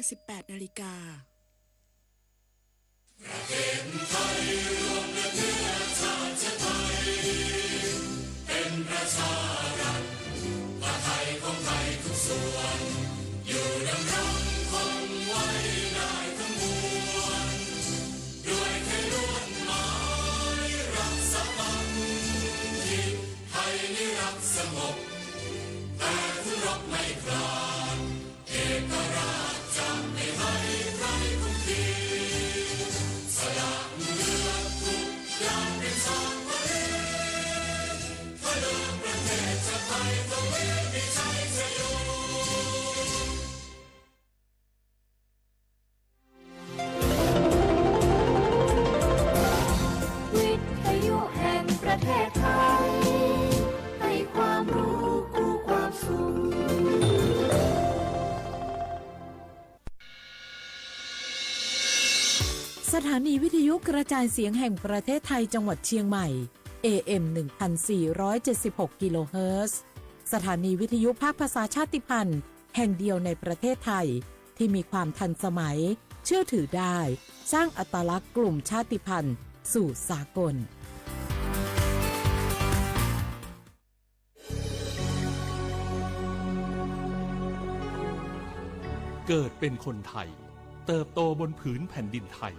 สิบแปดนาฬิกา วิทยุแห่งประเทศไทย ให้ความรู้คู่ความสุข สถานีวิทยุกระจายเสียงแห่งประเทศไทยจังหวัดเชียงใหม่ เอ เอ็ม หนึ่งพันสี่ร้อยเจ็ดสิบหก กิโลเฮิรตซ์ สถานีวิทยุภาคภาษาชาติพันธุ์แห่งเดียวในประเทศไทย ที่มีความทันสมัย เชื่อถือได้ สร้างอัตลักษณ์กลุ่มชาติพันธุ์สู่สากล เกิดเป็นคนไทย เติบโตบนผืนแผ่นดินไทย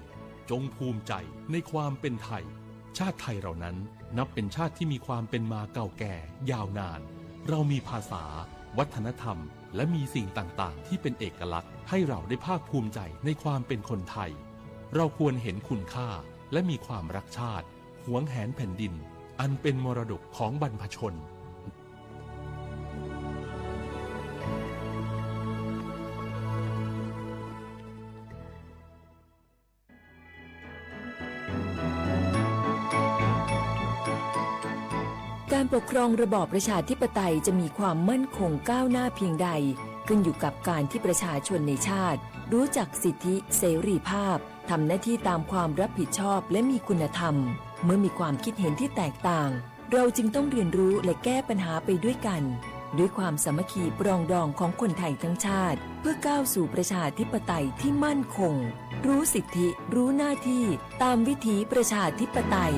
จงภูมิใจในความเป็นไทย ชาติไทยเรานั้นนับเป็นชาติที่มีความเป็นมาเก่าแก่ยาวนาน เรามีภาษา วัฒนธรรม และมีสิ่งต่างๆ ที่เป็นเอกลักษณ์ ให้เราได้ภาคภูมิใจในความเป็นคนไทย เราควรเห็นคุณค่า และมีความรักชาติ หวงแหนแผ่นดิน อันเป็นมรดกของบรรพชน การปกครองระบอบประชาธิปไตยจะมีความมั่นคงก้าวหน้าเพียงใด ขึ้นอยู่กับการที่ประชาชนในชาติ รู้จักสิทธิเสรีภาพ ทำหน้าที่ตามความรับผิดชอบและมีคุณธรรม เมื่อมีความคิดเห็นที่แตกต่าง เราจึงต้องเรียนรู้และแก้ปัญหาไปด้วยกัน ด้วยความสามัคคีปรองดองของคนไทยทั้งชาติ เพื่อก้าวสู่ประชาธิปไตยที่มั่นคง รู้สิทธิ รู้หน้าที่ ตามวิถีประชาธิปไตย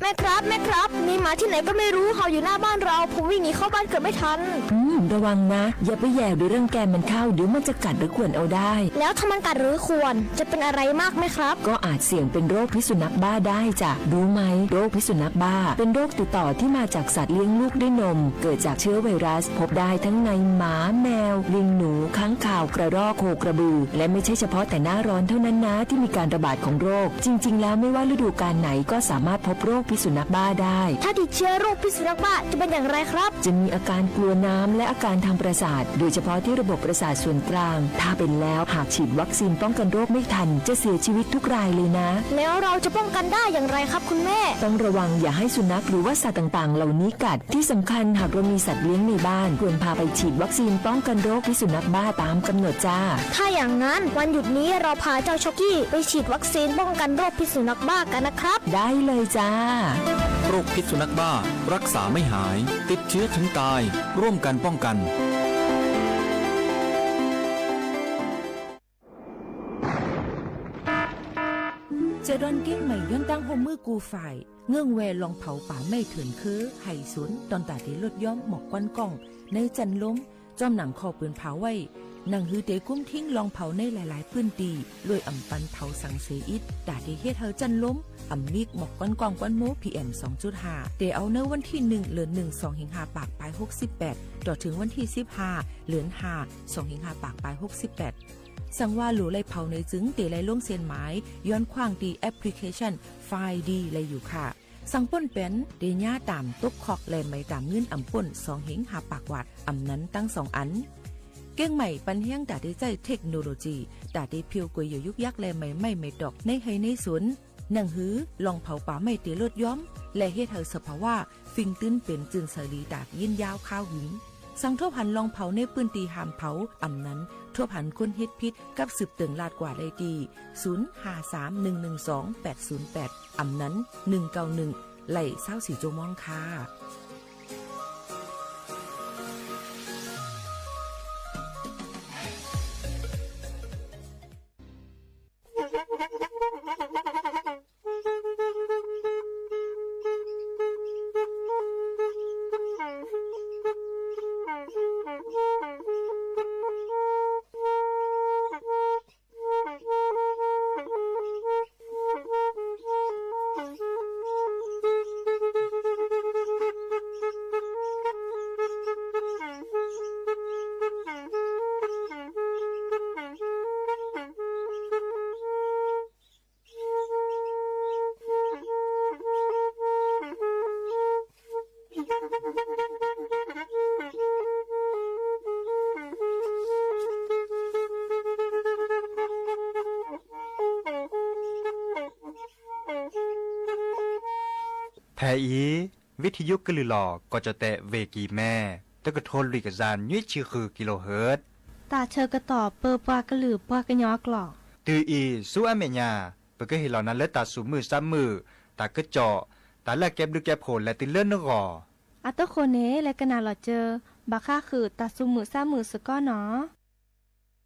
แม่ครับ แม่ครับ มีหมาที่ไหนก็ไม่รู้เห่าอยู่หน้าบ้านเรา ผมวิ่งหนีเข้าบ้านเกือบไม่ทัน อืม ระวังนะ อย่าไปแหย่หรือรังแกมันเข้า เดี๋ยวมันจะกัดหรือข่วนเอาได้ แล้วถ้ามันกัดหรือข่วน จะเป็นอะไรมากไหมครับ ก็อาจเสี่ยงเป็นโรคพิษสุนัขบ้าได้จ้ะ รู้ไหม โรคพิษสุนัขบ้า เป็นโรคติดต่อที่มาจากสัตว์เลี้ยงลูกด้วยนม เกิดจากเชื้อไวรัส พบได้ทั้งในหมา แมว ลิงหนู ค้างคาว กระรอก โคกระบือ และไม่ใช่เฉพาะแต่หน้าร้อนเท่านั้นนะ ที่มีการระบาดของโรค จริงๆ แล้วไม่ว่าฤดูกาลไหนก็สามารถพบโรคพิษสุนัขบ้าได้ ถ้าติดเชื้อโรคพิษสุนัขบ้าจะเป็นอย่างไรครับ จะมีอาการกลัวน้ำและอาการทางประสาท โดยเฉพาะที่ระบบประสาทส่วนกลาง ถ้าเป็นแล้วหากฉีดวัคซีนป้องกันโรคไม่ทัน จะเสียชีวิตทุกรายเลยนะ แล้วเราจะป้องกันได้อย่างไรครับคุณแม่ ต้องระวังอย่าให้สุนัขหรือว่าสัตว์ต่างๆ เหล่านี้กัด ที่สำคัญหากเรามีสัตว์เลี้ยงในบ้าน ควรพาไปฉีดวัคซีนป้องกันโรคพิษสุนัขบ้าตามกำหนดจ้า ถ้าอย่างนั้นวันหยุดนี้เราพาเจ้าช็อกกี้ไปฉีดวัคซีนป้องกันโรคพิษสุนัขบ้ากันนะครับ ได้เลยจ้า โรคพิษสุนัขบ้า รักษาไม่หาย ติดเชื้อถึงตาย ร่วมกันป้องกัน စဲးဒွၣ်ကဵတ်ႉမႂ်ႇ ယွၼ်းတၢင်းဟူးမုၢ်ကူၣ်ဖး ငိူင်ႉဝဲလွင်ၽဝ်ပႃႇမႆႉထိူၼ်ၶိူဝ်း ဟႆႇသုၼ် တွၼ်ႈတႃႇတေလိတ်ႈယွမ်းမွၵ်ႇၵွၼ်းၵွင်ႉ ၼႂ်းၸၼ်ႉလူမ်း ၸွမ်းၼင်ႇၶေႃႈပိုၼ်ၽၢဝ်ႇဝႆႉ ၼင်ႇႁိုဝ်တေၵုမ်းထိင်းလွင်ၽဝ်ၼႂ်းလၢႆလၢႆပိုၼ်ႉတီႈ လူၺ်ႈဢမ်ႇပၼ်ၽဝ်သင်သေဢိတ်း တႃႇတေႁဵတ်းႁႂ်ႈၸၼ်ႉလူမ်း ဢမ်ႇမံၵ်းမွၵ်ႇၵွၼ်းၵွင်ႉ ၵွၼ်းမူဝ်း PM သွင်ၸုတ်းႁႃႈ တႄႇဢဝ်ၼႂ်းဝၼ်းထီႉၼိုင်ႈ လိူၼ်ၼိုင်ႈ သွင်ႁဵင်ႁႃႈပၢၵ်ႇပၢႆႁူၵ်းသိပ်းပႅတ်ႇ တေႃႇထိုင်ဝၼ်းထီႉသိပ်းႁႃႈ လိူၼ်ႁႃႈ သွင်ႁဵင်ႁႃႈပၢၵ်ႇပၢႆႁူၵ်းသိပ်းပႅတ်ႇ သင်ဝႃႈလူဝ်ႇလႆႈၽဝ်ၼႆၸိုင် တေလႆႈလူင်းသဵၼ်ႈမၢႆ ယွၼ်းၶႂၢင်ႉတီႈ application Find လႆႈယူႇၶႃႈ။ သင်ပူၼ်ႉပႅၼ် တေၺႃးတၢမ်ႇ တူၵ်းၶွၵ်ႈ လႄႈမႆတၢမ်ႇငိုၼ်းဢမ်ႇပူၼ်ႉ သွင်ႁဵင်ႁႃႈပၢၵ်ႇဝၢတ်ႇ ဢမ်ႇၼၼ်တင်းသွင်ဢၼ် ကဵင်းမႂ်ႇပၼ်ႁႅင်းတႃႇတေၸႂ်ႉ technology တႃႇတေၽဵဝ်ႈၵူၺ်းယိူဝ်ႇယုၵ်းယၵ်းလႄႈ မႆမႆႉမႆတွၵ်ႇ ၼႂ်းႁိူၼ်းၼႂ်းသူၼ် ၼင်ႇႁိုဝ် လွင်ႈၽဝ်ပႃႇမႆႉတေလူတ်းယွမ်း လႄႈႁဵတ်းႁႂ်ႈသၽႃႇဝ ၾိင်ႈတိုၼ်းပဵၼ်ၸိုၼ်ႈသႂ်လီတႃႇယိုၼ်းယၢဝ်းၶၢဝ်းႁိုင် သင်ထူပ်းႁၼ်လွင်ႈၽဝ်ၼႂ်းပိုၼ်ႉတီႈႁၢမ်ႈၽဝ် ဢမ်ႇၼၼ် ထူပ်းႁၼ်ၵူၼ်းႁဵတ်းၽိတ်း ၵပ်းသိုပ်ႇတိူင်ႇလၢတ်ႈၵႂႃႇလႆႈတီႈ သုၼ် ႁႃႈ သၢမ် ၼိုင်ႈ ၼိုင်ႈ သွင် ပႅတ်ႇ သုၼ် ပႅတ်ႇ ဢမ်ႇၼၼ် ၼိုင်ႈ ၵဝ်ႈ ၼိုင်ႈ လႆႈ သၢဝ်းသီႇ ၸူဝ်ႈမူင်းၶႃႈ။ ဖဲအံၤ ဝံထံယိကလုာ်လီၤ ကီၢ်ကၠီၣ်တဲၣ် ဝ့ၢ်ကံၢ်မဲ တကထိလွံၢ်ကယၤနွံဆံဃု ကံလိဟၢၣ် တၢ်ဆၢကတီၢ်ပၢပှၤကလုာ်ပှၤကညီအကျိာ် တုၤအံၤဆူအမဲာ်ညါ ပကဟ့ၣ်လီၤနၤလၢတၢ်သူၣ်မုာ်သးမုာ် တၢ်ကစီၣ် တၢ်လၢအကဲဘျုးကဲဖှိၣ်လဲၤတုၤလၢနဂီၢ် အတဃိန့ၣ် လဲၤကနၣ်လီၤစၢၤ ဘၣ်ဃးဃုာ်တၢ်သူၣ်မုာ်သးမုာ်စ့ၢ်ကီးနီၤ. မုၢ်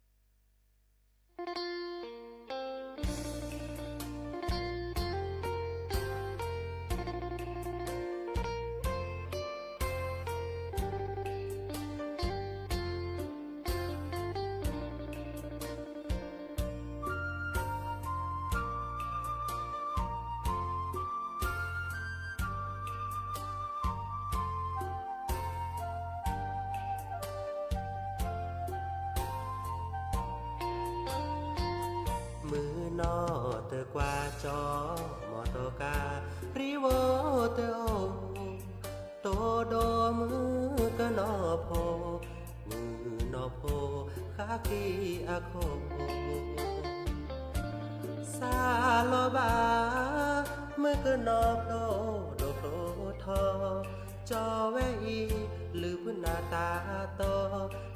နီၢ်တကွၢ်ကၠီ မီၢ်တီကါ ရံဝီတအိၣ် တိၢ်ဒိၣ်မုၣ်ကနီၤဖိ မုၣ်ကနီၤဖိ ဃၣ်ဃံအခိၣ် စၢ်လီၤဘၣ် မုၣ်ကနီၤဖျိဒိၣ်ဖျိထီ ကၠီဝဲအံၤ လုၢ်ဖုနၤတၢ်တီ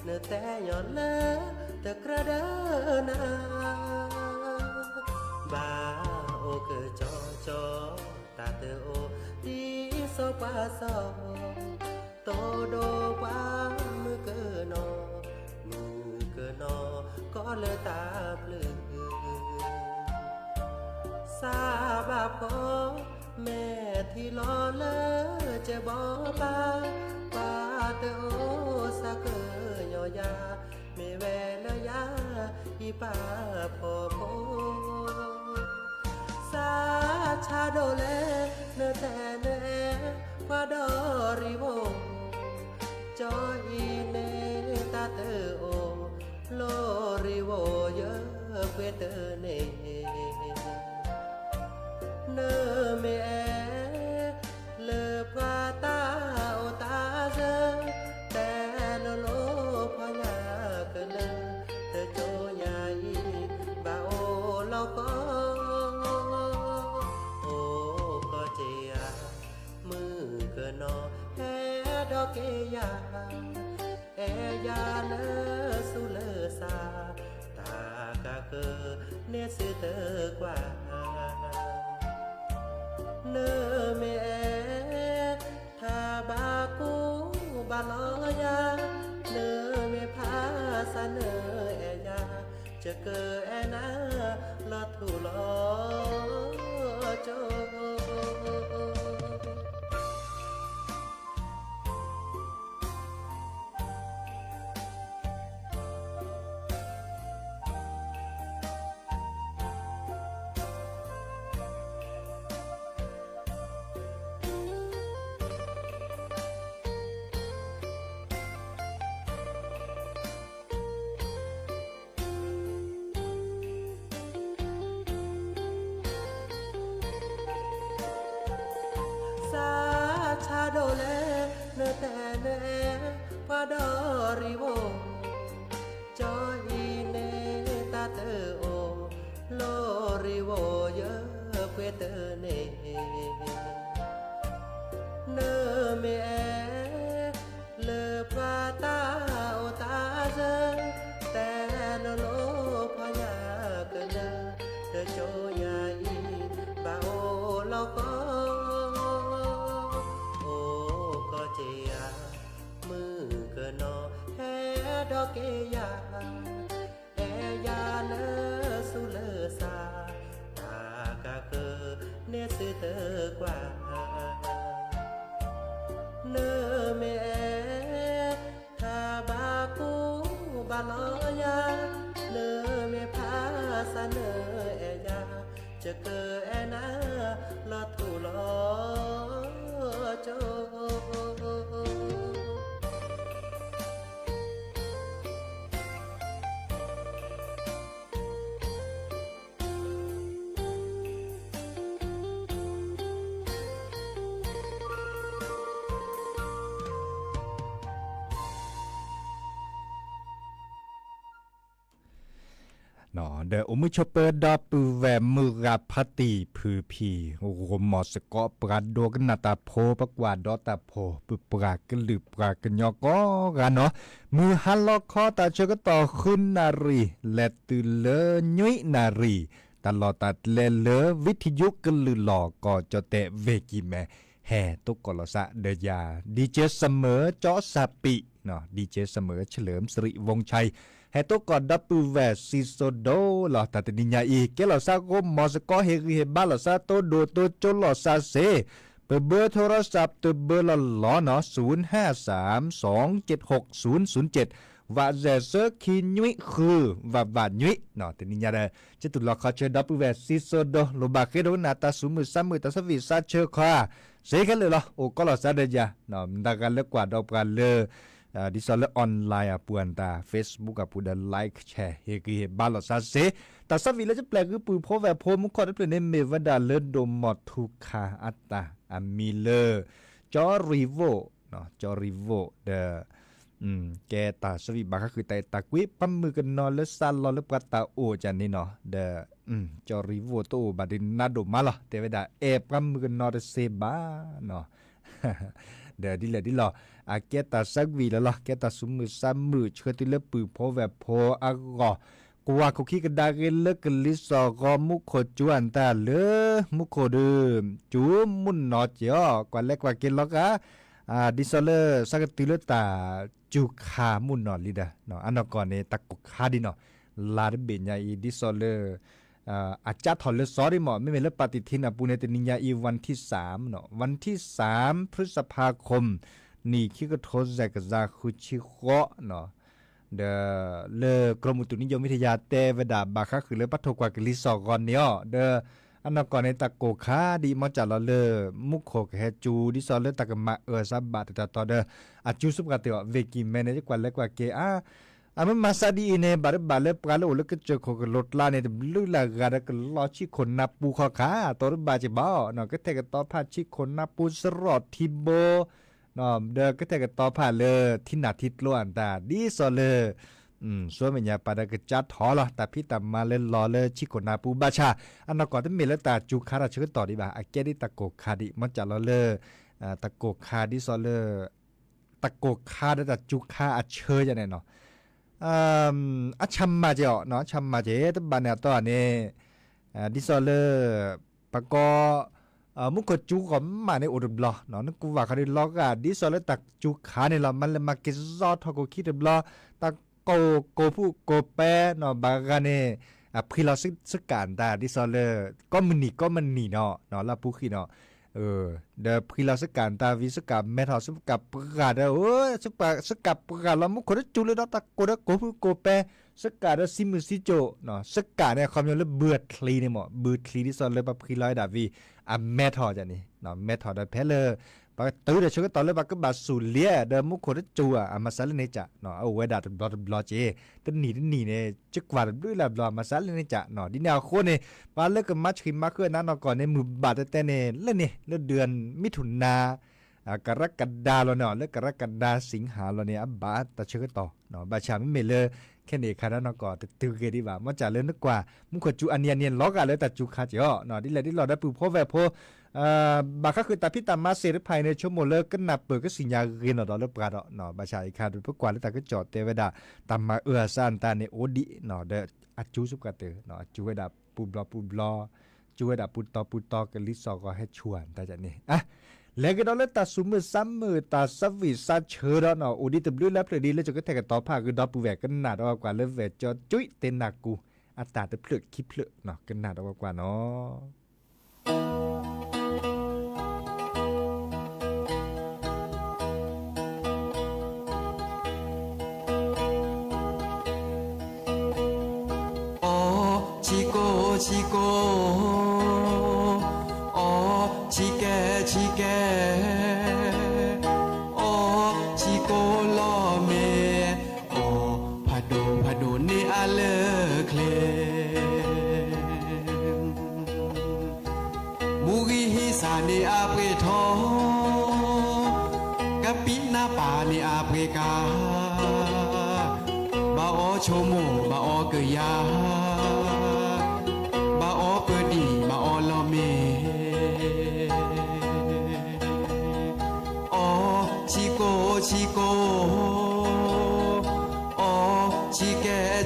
နတဲညီလၢ တကြၢးဒီးနၤ ဘၣ်အိၣ်ကၠီကၠီ တၢ်တအိၣ် ဒ်စီၤပှၤစီၤ တိၢ်ဒိၣ်ပှၤမုၣ်ကနီၤ မုၣ်ကနီၤ ကီလၢတၢ်ပျုၢ် စၢ်ဘၣ်ဖီ မဲာ်ထံလီၤလၢကဘီဘၣ် ပှၤတအိၣ်စးကညီၤယၤ မ့ၢ်ဝဲလၢယၤ ယပာ်ဖှိၣ်ဖိ စးဆါဒိၣ်လဲၣ် နတဲနအဲၣ် ပှၤဒီးရံဝီ ကၠီအံၤန့ၣ်တၢ်တအိၣ် လီၤရံဝီ ယပှ့ၤတန့ၢ် နမ့ၢ်အဲၣ် လၢပှၤတၢ်အိၣ်တၢ်စၢၤ တဲလိၤလိၤဖီညါကလၢ တကၠိညါအံၤ ဘၣ်အိၣ်လီၤကီ အိၣ်ကီၢ်က့ယၤ မုၣ်ကနီၤ ဟဲဒီးက့ယၤ အဲၣ်ယၤလၢဆူလၢစၢ် တၢ်ကဃၢၤန့ၣ်စုတကွၢ် နမ့ၢ်အဲၣ် ထါဘၣ်ကူဘၣ်လီၤယၤ နမ့ၢ်ဖးစၢ်နအဲၣ်ယၤ ယကအဲၣ်နၤ လီၤထူလီၤကၠိ စးဆါဒိၣ်လဲၣ် နတဲနအဲၣ် ပှၤဒီးရံဝီ ကၠီအံၤန့ၣ်တၢ်တအိၣ် လီၤရံဝီ ယပှ့ၤတန့ၢ် နမ့ၢ်အဲၣ် လၢပှၤတၢ်အိၣ်တၢ်စၢၤ တဲလိၤလိၤဖီညါကလၢ တကၠိညါအံၤ ဘၣ်အိၣ်လီၤကီ အိၣ်ကီၢ်က့ယၤ မုၣ်ကနီၤ ဟဲဒီးက့ယၤ အဲၣ်ယၤလၢဆူလၢစၢ် တၢ်ကဃၢၤန့ၣ်စုတကွၢ် နမ့ၢ်အဲၣ် ထါဘၣ်ကူဘၣ်လီၤယၤ နမ့ၢ်ဖးစၢ်နအဲၣ်ယၤ ယကအဲၣ်နၤ လီၤထူလီၤကၠိ ဒီးအိၣ်မုာ်ဆိးပၢၤဒီပုၢ်ဝဲၢ်မုၢ်ဂၤဖါတံၢ်ဖုဖံ ဂိၢ်မီၢ်စ့ၢ်ကီး ပှၤဒိကနၣ်တၢ်ဖိ ပှၤကွၢ်ဒီးတၢ်ဖိ ပပှၤကလုာ်ပှၤကညီကိးဂၤနီၤ, မုၢ်ဟါလီၤခီတၢ်ဆၢကတီၢ်ဃုနၣ်ရံၣ် လဲၤတုၤလၢနွံနၣ်ရံၣ် တၢ်လီၢ်တၢ်ကျဲလၢ ဝံထံယိကလုာ်လီၢ် ကီၢ်ကၠီၣ်တဲၣ် ဝ့ၢ်ကံၢ်မဲ ဟဲတိၢ်ကီၢ်လီၤသးဒီးယၤ DJ Summer ကၠီစၢ်ပံး DJ Summer เฉลิมสิริวงศ์ชัย ဟဲတိၢ်ကီၢ်ဒီပုၢ်ဝဲၢ်စံၣ်စိၤဒိၣ်လီၤ တၢ်တနံၤညါအံၤ ကဲလီၤသးဂိၢ်မီၢ်စ့ၢ်ကီး ဟ့ၣ်ဂံၢ်ဟ့ၣ်ဘါလီၤသး တိၢ်ဒိၣ်တိၢ်ကၠိလီၤသးစ့ၢ် ပဘၢထိရၢစး တဘၢလီၤလီၤနီၤ ศูนย์ห้าสามสองเจ็ดหกศูนย์ศูนย์เจ็ด ဝးစဲး သၢခံနွံဃု ဝးဝးနွံနီၤ တနံၤညါဒီး ကတူၢ်လိာ်ခီဆၢဒီပုၢ်ဝဲၢ်စံၣ်စိၤဒိၣ် လိၣ်ဘၣ်ဃ့ဒိကနၣ်တၢ်သူၣ်မုာ်သးမုာ် တၢ်သးဝံၣ်သးဆၢခီ စ့ၢ်ကီးလၢာ်လီၤ အိၣ်ကီးလီၤသးဒီးယၤ မတၤဂၤလၢကွၢ်ဒီးပှၤလၢ ဒ်သိးလၢ online အပူၤအတၢ် Facebook အပူၤဒီး like share ဟ့ၣ်ဂံၢ်ဟ့ၣ်ဘါလီၤသးစ့ၢ် တၢ်သးဝံၣ်လၢကပျဲၢ်ဂံၢ်ပူၤဖိဝဲၢ်ဖိ မူခိၣ်တဖျၢၣ်န့ၣ် မ့ၢ်ဝဲဒၣ်လၢဒိၣ်မီၢ်ထူခါအတၢ် အမံၤလၢ ကၠီရံၤဝိၣ် ကၠီရံၤဝိၣ်ဒီး ကဲတၢ်သးဝံၣ်ဘၣ်ဃးဃုာ်တၢ်အဲၣ်တၢ်ကွံ ပှၤမုၣ်ကနီၤလၢသးလီၤလၢပှၤတၢ်အိၣ်ကန့ၣ်နီၤ ဒီး ကၠီရံၤဝိၣ်တအိၣ်ဘၣ်ဒုးနါဒိၣ်မးလီၤ တဲဝဲဒၣ် အဲၣ်ပှၤမုၣ်ကနီၤတသ့ဘၣ်နီၤ ဒီးဒ်လဲၣ်ဒ်လီၤ အကဲတၢ်သးဝံၣ်လီၤလီၤ ကဲတၢ်သူၣ်မုာ်သးမုာ် ဆှၢတုၤလၢပုၢ်ဖိဝဲၢ်ဖိအဂီၢ် ကွၢ်ခိၣ်ခံကဒါက့ၤလၢကလံၤစိးဂီၤ မူခိၣ်စူၤအတၢ်လၢ မူခိၣ်ဒီး စူၤမုၢ်နီၢ်က့ၤအီၤ ကွၢ်လဲၤကွၢ်က့ၤလီၤဂာ် ဒ်သိးလၢသးကတုၤလၢတၢ်စူၤခါမုၢ်နီၢ်လံဒီး အနီၢ်ကီၢ်န့ၣ် တၢ်ကိၢ်ခါဒံးနီၤ လါတဘ့ၣ်ညါအံၤ ဒ်သိးလၢ အကၠါထီၣ်လၢစီဒံးမး မ့မ့ၢ်လၢပၣ်တံၣ်ထံနၢ်ပူၤန့ၣ် တနံၤညါအံၤ วันที่สามနီၤ วันที่สาม พฤษภาคม နံၣ်ခံကထိစဲးကစၢ်ဃုဆံဃိးနီၤ ဒီး လၢ กรมอุตุนิยมวิทยา တဲဝဲဒၣ် ဘၣ်ဃးဃုာ်လၢပှၤထိၣ်ကွၢ်ကလံၤစိးဂီၤန့ၣ်အီၤ ဒီး အနီၢ်ကီၢ်န့ၣ် တၢ်ကိၢ်ခါဒံး မ့ၢ်စ့ၢ်လီၤလၢ မူခိၣ်ကဟဲစူၤ ဒ်သိးလၢတၢ်ကမၤအၢသးဘၣ်တတီၤတီၤဒီး အစူၤစ့ၢ်ကီးတ့ၢ်အီၤ ဝ့ၢ်ကံၢ်မဲန့ၣ် ယကွၢ်လဲၤကွၢ်က့ၤအါ အမ့ၢ်မၤသးဒ်အံၤန့ၣ် ဘၣ်တဘၣ်လၢပှၤလၢအိၣ်လၢကစၢၢ်ခိၣ်ကလိၤကျါန့ၣ် တဘျုးလၢ်ဂၤဒီးကလီဆံးခိၣ်နၢ်ပူၤခီခါ တိၢ်တဘၣ်က့ၤဘၣ်အီၤနီၤ ကထဲၣ်ကတီၤဖးဆံးခိၣ်နၢ်ပူၤ စရီၣ်ထံဘိ ဒီးကထဲၣ်ကတီၤဖးလၢထံနၢ်ထံကျိအတၢ် ဒ်သိးလၢ ဆူမဲာ်ညါပာ်ဒီးကစၢ်ထီၣ်လီၤ တၢ်ဖံးတၢ်မၤလၢလီၤလၢဆံးခိၣ်နၢ်ပူၤ ဘၣ်ဆၣ် အနီၢ်ကီၢ်တမ့ၢ်လၢတၢ်စူၤခါတၢ်ဆၢကတီၢ်ဒံးဘၣ် အကဲဒ်တၢ်ကိၢ်ခါဒံး မ့ၢ်စ့ၢ်လီၤလၢ တၢ်ကိၢ်ခါဒ်သိးလၢ တၢ်ကိၢ်ခါဒီးတၢ်စူၤခါအဆၢယၤန့ၣ်နီၤ အဆၢမၤက့ၤအီၤနီၤ အဆၢမၤက့ၤ တဘၣ်န့ၣ်အတီၢ်န့ၣ် ဒ်သိးလၢ ပကိး မူခိၣ်စူၤဂီၢ်မးန့ၣ်အိၣ်တဘျီနီၤ နကွၢ်ဃီဒီးလီၤဂာ် ဒ်သိးလၢတၢ်စူၤခါန့ၣ်လီၤ မၤလဲၤမၤက့ၤစီထီၣ်ခိၣ်ခံတဘျီ တၢ်ကိၢ်ကိၢ်ဖုၣ်ကိၢ်ပဲနီၤ ဘၣ်ဂၤန့ၣ် အဖှံလီၤစကၣ်တၢ် ဒ်သိးလၢ ကိးမုၢ်နံၤကိးမုၢ်နံၤနီၤ လၢအပူၤဃံနီၤ ဒီးဖှံလီၤစကၣ်တၢ်ဝံၤ စကၣ်မဲထီၣ် စကၣ်ပှၢ်ဒီး စကၣ်ပှၢ်လီၤ မူခိၣ်တစူၤလၢဒီးတၢ်ကိၢ်ဒီးကိၢ်ဖုၣ်ကိၢ်ပဲ စကၣ်ဒီးသံမုၢ်သံကၠိၣ်နီၤ စကၣ်န့ၣ် အခီပညီလၢဘုအချံန့ၣ်မး ဘုချံဒ်သိးလၢပဖှံလီၤဝဲဒၣ်ဝံၤ အမဲထီၣ်န့ၣ် မဲထီၣ်ဒီးဖဲလၢ ပတုၤဒီးဆၢကတီၢ်လၢပကဘၣ်စူၤလံဒီး မူခိၣ်တစူၤဧါ အမၤစးလၢန့ၣ်ကၠး အအိၣ်ဝဲဒၣ်တဘျီတဘျီက့ၤ တနံၣ်တနံၣ်န့ၣ် ကကွၢ်တဘျုးလၢ်ဘျီ အမၤစးလၢန့ၣ်ကၠးနီၤ ဒ်န့ၣ်အဃိန့ၣ် ပှၤလၢကမၤဆှံမၤဃုာ်အနးနီၢ်ကီၢ်န့ၣ် မုၢ်ဘၣ်တဲတဲန့ၣ် လၢန့ၣ် လၢဒုးမံထူၣ်နၤ ကရကဒါလီၤန့ၣ် လၢကရကဒါ စံးဟါလီၤန့ၣ် အဘၣ်တၢ်ဆၢကတီၢ် ဘၣ်ဆၣ်မ့မ့ၢ်လၢ ခဲန့ၣ်အခါဒီးနီၢ်ကီၢ်တတုၤဂ့ၤဒံးဘၣ် မ့ၢ်စ့ၢ်လၢနကွၢ် မူခိၣ်စူၤအနံၤအနံၤလီၤဂာ်လၢတၢ်စူၤခါက့ၤအီၤ ဒ်လဲၣ်ဒ်လီၤဒီးပုၢ်ဖိဝဲၢ်ဖိ ဘၣ်ဃးဃုာ်တၢ်ဖံးတၢ်မၤသ့ၣ်တဖၣ်အံၤန့ၣ် ဆိကမိၣ်လၢကနၢ်ပၢၢ်ကသ့ၣ်ညါဂ့ၤနီၢ်ဒီးလၢပှၤဒီး ဘၣ်ဆၣ်အံၤခါဒီးပကွၢ်လၢတၢ်ကစီၣ်တဲဝဲဒၣ် တၢ်မၤအၢအသးအတၢ်န့ၣ်အိၣ်ဒံး ဒီးအစူၤစ့ၢ်ကီးတ့ၢ် အစူၤဝဲဒၣ်ပူၤဘျီပူၤဘျီ စူၤဝဲဒၣ်ပူၤတီၤပူၤတီၤ ကလံၤစိးဂီၤဟဲဆူၣ်အတၢ်န့ၣ် လဲၤကဒီးလၢတၢ်သူၣ်မုာ်သးမုာ် တၢ်သးဝံၣ်သးဆၢဒီးနီၤ အိၣ်ဒံးတဘျုးလၢဖျၢၣ်ဒံး လၢကကထဲၣ်ကတီၤဖးဂ့ၤဒီပုၢ်ဝဲၢ် ကနၣ်ဒီးကွၢ်လၢ ဝဲၢ်ကၠီကၠွံ တ့နၢ်ကူ အတၢ်တဖျၢၣ်ခံဖျၢၣ် ကနၣ်ဒီးကွၢ်နီၤ အီ ဆံကိၣ် ဆံကိၣ်, အီ ဆံကဲ ဆံကဲ, အီ ဆံကိၣ်လီၤမ့ၢ်, အီ ဖးဒိၣ်ဖးဒိၣ်န့ၢ်အလၢၢ်ချ့ မူဂံၢ်ဟံးစၢ်န့ၣ်အပှ့ၤထီ, ကပံးနါပၢ်န့ၣ်အပှ့ၤကၤ, ဘၣ်အီၤဆိကမိၣ်ဘၣ်အီၤကယၤ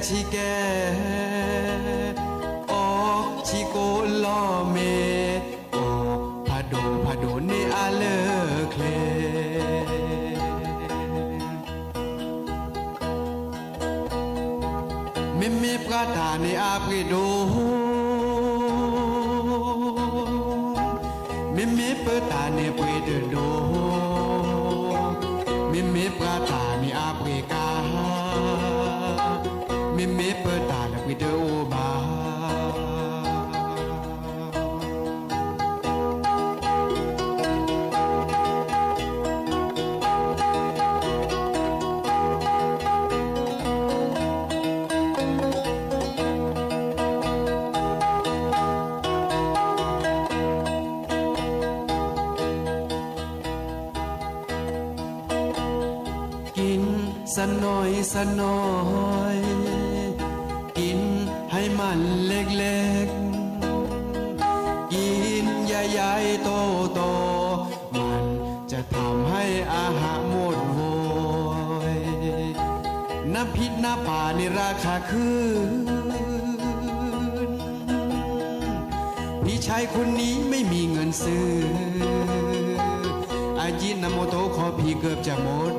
ထံကဲ, အီၣ်ဆံကိၣ်လီၢ်မ့ၤ, အီၣ်ဖးဒိၣ်ဖးဒိၣ်န့ၢ်အါလၢကျဲ. မ့မ့ၢ်ပှၤတၢ်န့ၣ်အပှ့ၤဒိၣ်, မ့မ့ၢ်ပၢ်တၢ်န့ၣ်ပှ့ၤတဒိၣ်, မ့မ့ၢ်ပှၤတၢ်န့ၣ်အပှ့ၤကါ, မ့မ့ၢ်ပၢ်တၢ်န့ၣ်ပှ့ၤတအိၣ်ဘၣ်. กินสักหน่อยสักหน่อย กินให้มันเล็กๆ กินใหญ่ๆโตๆ มันจะทำให้อาหารหมดโวย น้ำพริกน้ำปลาในราคาขึ้น พี่ชายคนนี้ไม่มีเงินซื้อ อายิโนโมโตะของพี่เกือบจะหมด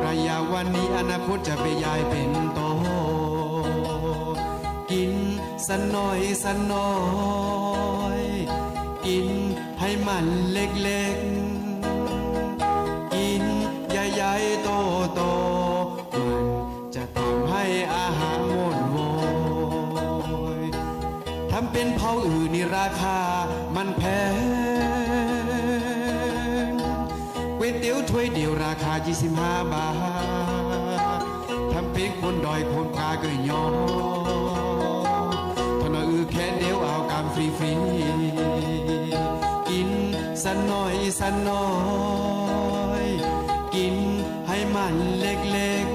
ระยะวันนี้อนาคตจะไปยายเป็นโต กินสักหน่อยสักหน่อย กินให้มันเล็กๆ กินใหญ่ๆโตๆ มันจะทำให้อาหารหมดโวย ทำเป็นเผาอื่นนี่ราคามันแพง ก๋วยเตี๋ยวถ้วยเดียวราคายี่สิบห้าบาท ทำเป็นคนด้อยคนกาก็ยอม ถ้าน้อยอือแค่เดียวเอากำฟรีๆ กินสักหน่อยสักหน่อย กินให้มันเล็ก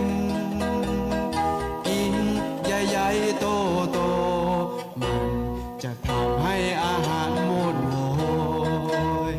ๆ กินใหญ่ๆโตๆ มันจะทำให้อาหารหมดโวย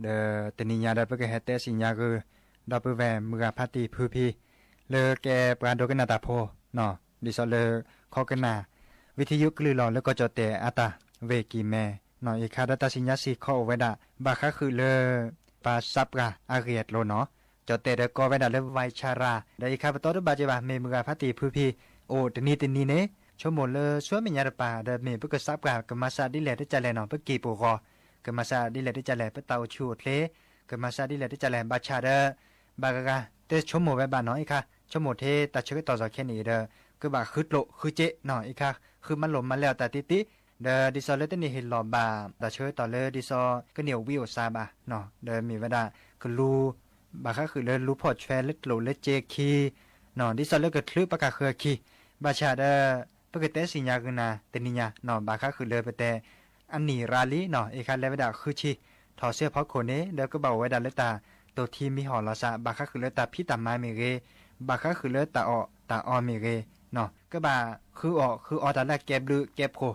ဒီးတနံၤညါဒီး ပကဟဲတဲစံးညါဂုာ် ဒီပုၢ်ဝဲၢ်မုၢ်ဂၤဖါတံၢ်ဖုဖံ လၢကဲပှၤဒိကနၣ်တၢ်ဖိနီၤ, ဒ်သိးလၢ ခီကနၣ် ဝံထယုကလုၢ်လီၤလၢကီၢ်ကၠီၣ်တဲၣ်အတၢ်ဝ့ၢ်ကံၢ်မဲ, အံၤခါဒီးတၢ်စံးညါစ့ၢ်ကီးအိၣ်ဝဲဒၣ် ဘၣ်ဃးဃုာ်လၢ ပှၤစးပှၢ်အဂ့ၢ်အကျိၤနီၤ, ကၠီၣ်တဲၣ်ဒီးကိးဝဲဒၣ်လၢ ဝဲဆါရၤ, ဒီးအံၤခါပတီၢ်တဘၣ်က့ၤဘၣ် မ့ၢ်မုၢ်ဂၤဖါတံၢ်ဖုဖံ အိၣ်တနံၤတနံၤန့ၣ် ဆိကမိၣ်လၢဆူမဲာ်ညါတပၤ ဒီးမ့ၢ်ပကစးပှၢ် ကမၤစၢ်ဒ်လဲၣ်တကလဲၣ်နီၤ, ပက့ၢ်ပဂီၤ ကမၤစၢ်ဒ်လဲၣ်တကလဲၣ်, ပတၢ်အိၣ်ဆူၣ်အိၣ်ချ့ ကမၤစၢ်ဒ်လဲၣ်တကလဲၣ်, ဘၣ်ဆၣ်ဒီး ဘၣ်ဂၤဂၤ တဆိကမိၣ်ဝဲဘၣ်နီၤ, အံၤခါ ဆိကမိၣ်ထဲတၢ်ဆၢကတီၢ်စီၤခဲန့ၣ်အံၤဒီး ကဘၣ်ဃုကျိၣ်ဃုစ့နီၤ, အံၤခါ ဃုမၤလိာ်မၤလဲအီၤတၢ်တ့တ့, ဒီးဒ်သိးလၢတန့ၢ်ဟ့ၣ်လီၤဘၣ် တၢ်ဆၢကတီၢ်လၢဒ်သိး ကန့ၢ်အဝံအီၣ်စါဘၣ်နီၤ, ဒီးမ့ၢ်ဝဲဒၣ် ကလူ ဘၣ်ဃးဃုာ်လၢလူဖီၣ်ဆွဲလၢကျိၣ်လၢစ့ခံ ဒ်သိးလၢကချုးပကဃၢၤအခံ, ဘၣ်ဆၣ်ဒီး ပကတဲစံးညါဂုာ်နၤတနံၤညါနီၤ, ဘၣ်ဃးဃုာ်လၢပတဲ အနံၣ်ရါလံနီၤ, အံၤခါလဲၤဝဲဒၣ်ဃုဆံ, ထီၣ်ဆၢဖီခိၣ်န့ၣ် ဒီးကဘၣ်အိၣ်ဝဲဒၣ်လၢတၢ်တိၢ်ထံမံဟီၣ်လီၤစး, ဘၣ်ဃးဃုာ်လၢတၢ်ဖံးတၢ်မၤမ့ၢ်ဂ့ၤ, ဘၣ်ဃးဃုာ်လၢတၢ်အီၣ်တၢ်အီမ့ၢ်ဂ့ၤ, ကဘၣ်ဃုအီၣ်ဃုအီတၢ်လၢအကဲဘျုးကဲဖှိၣ်,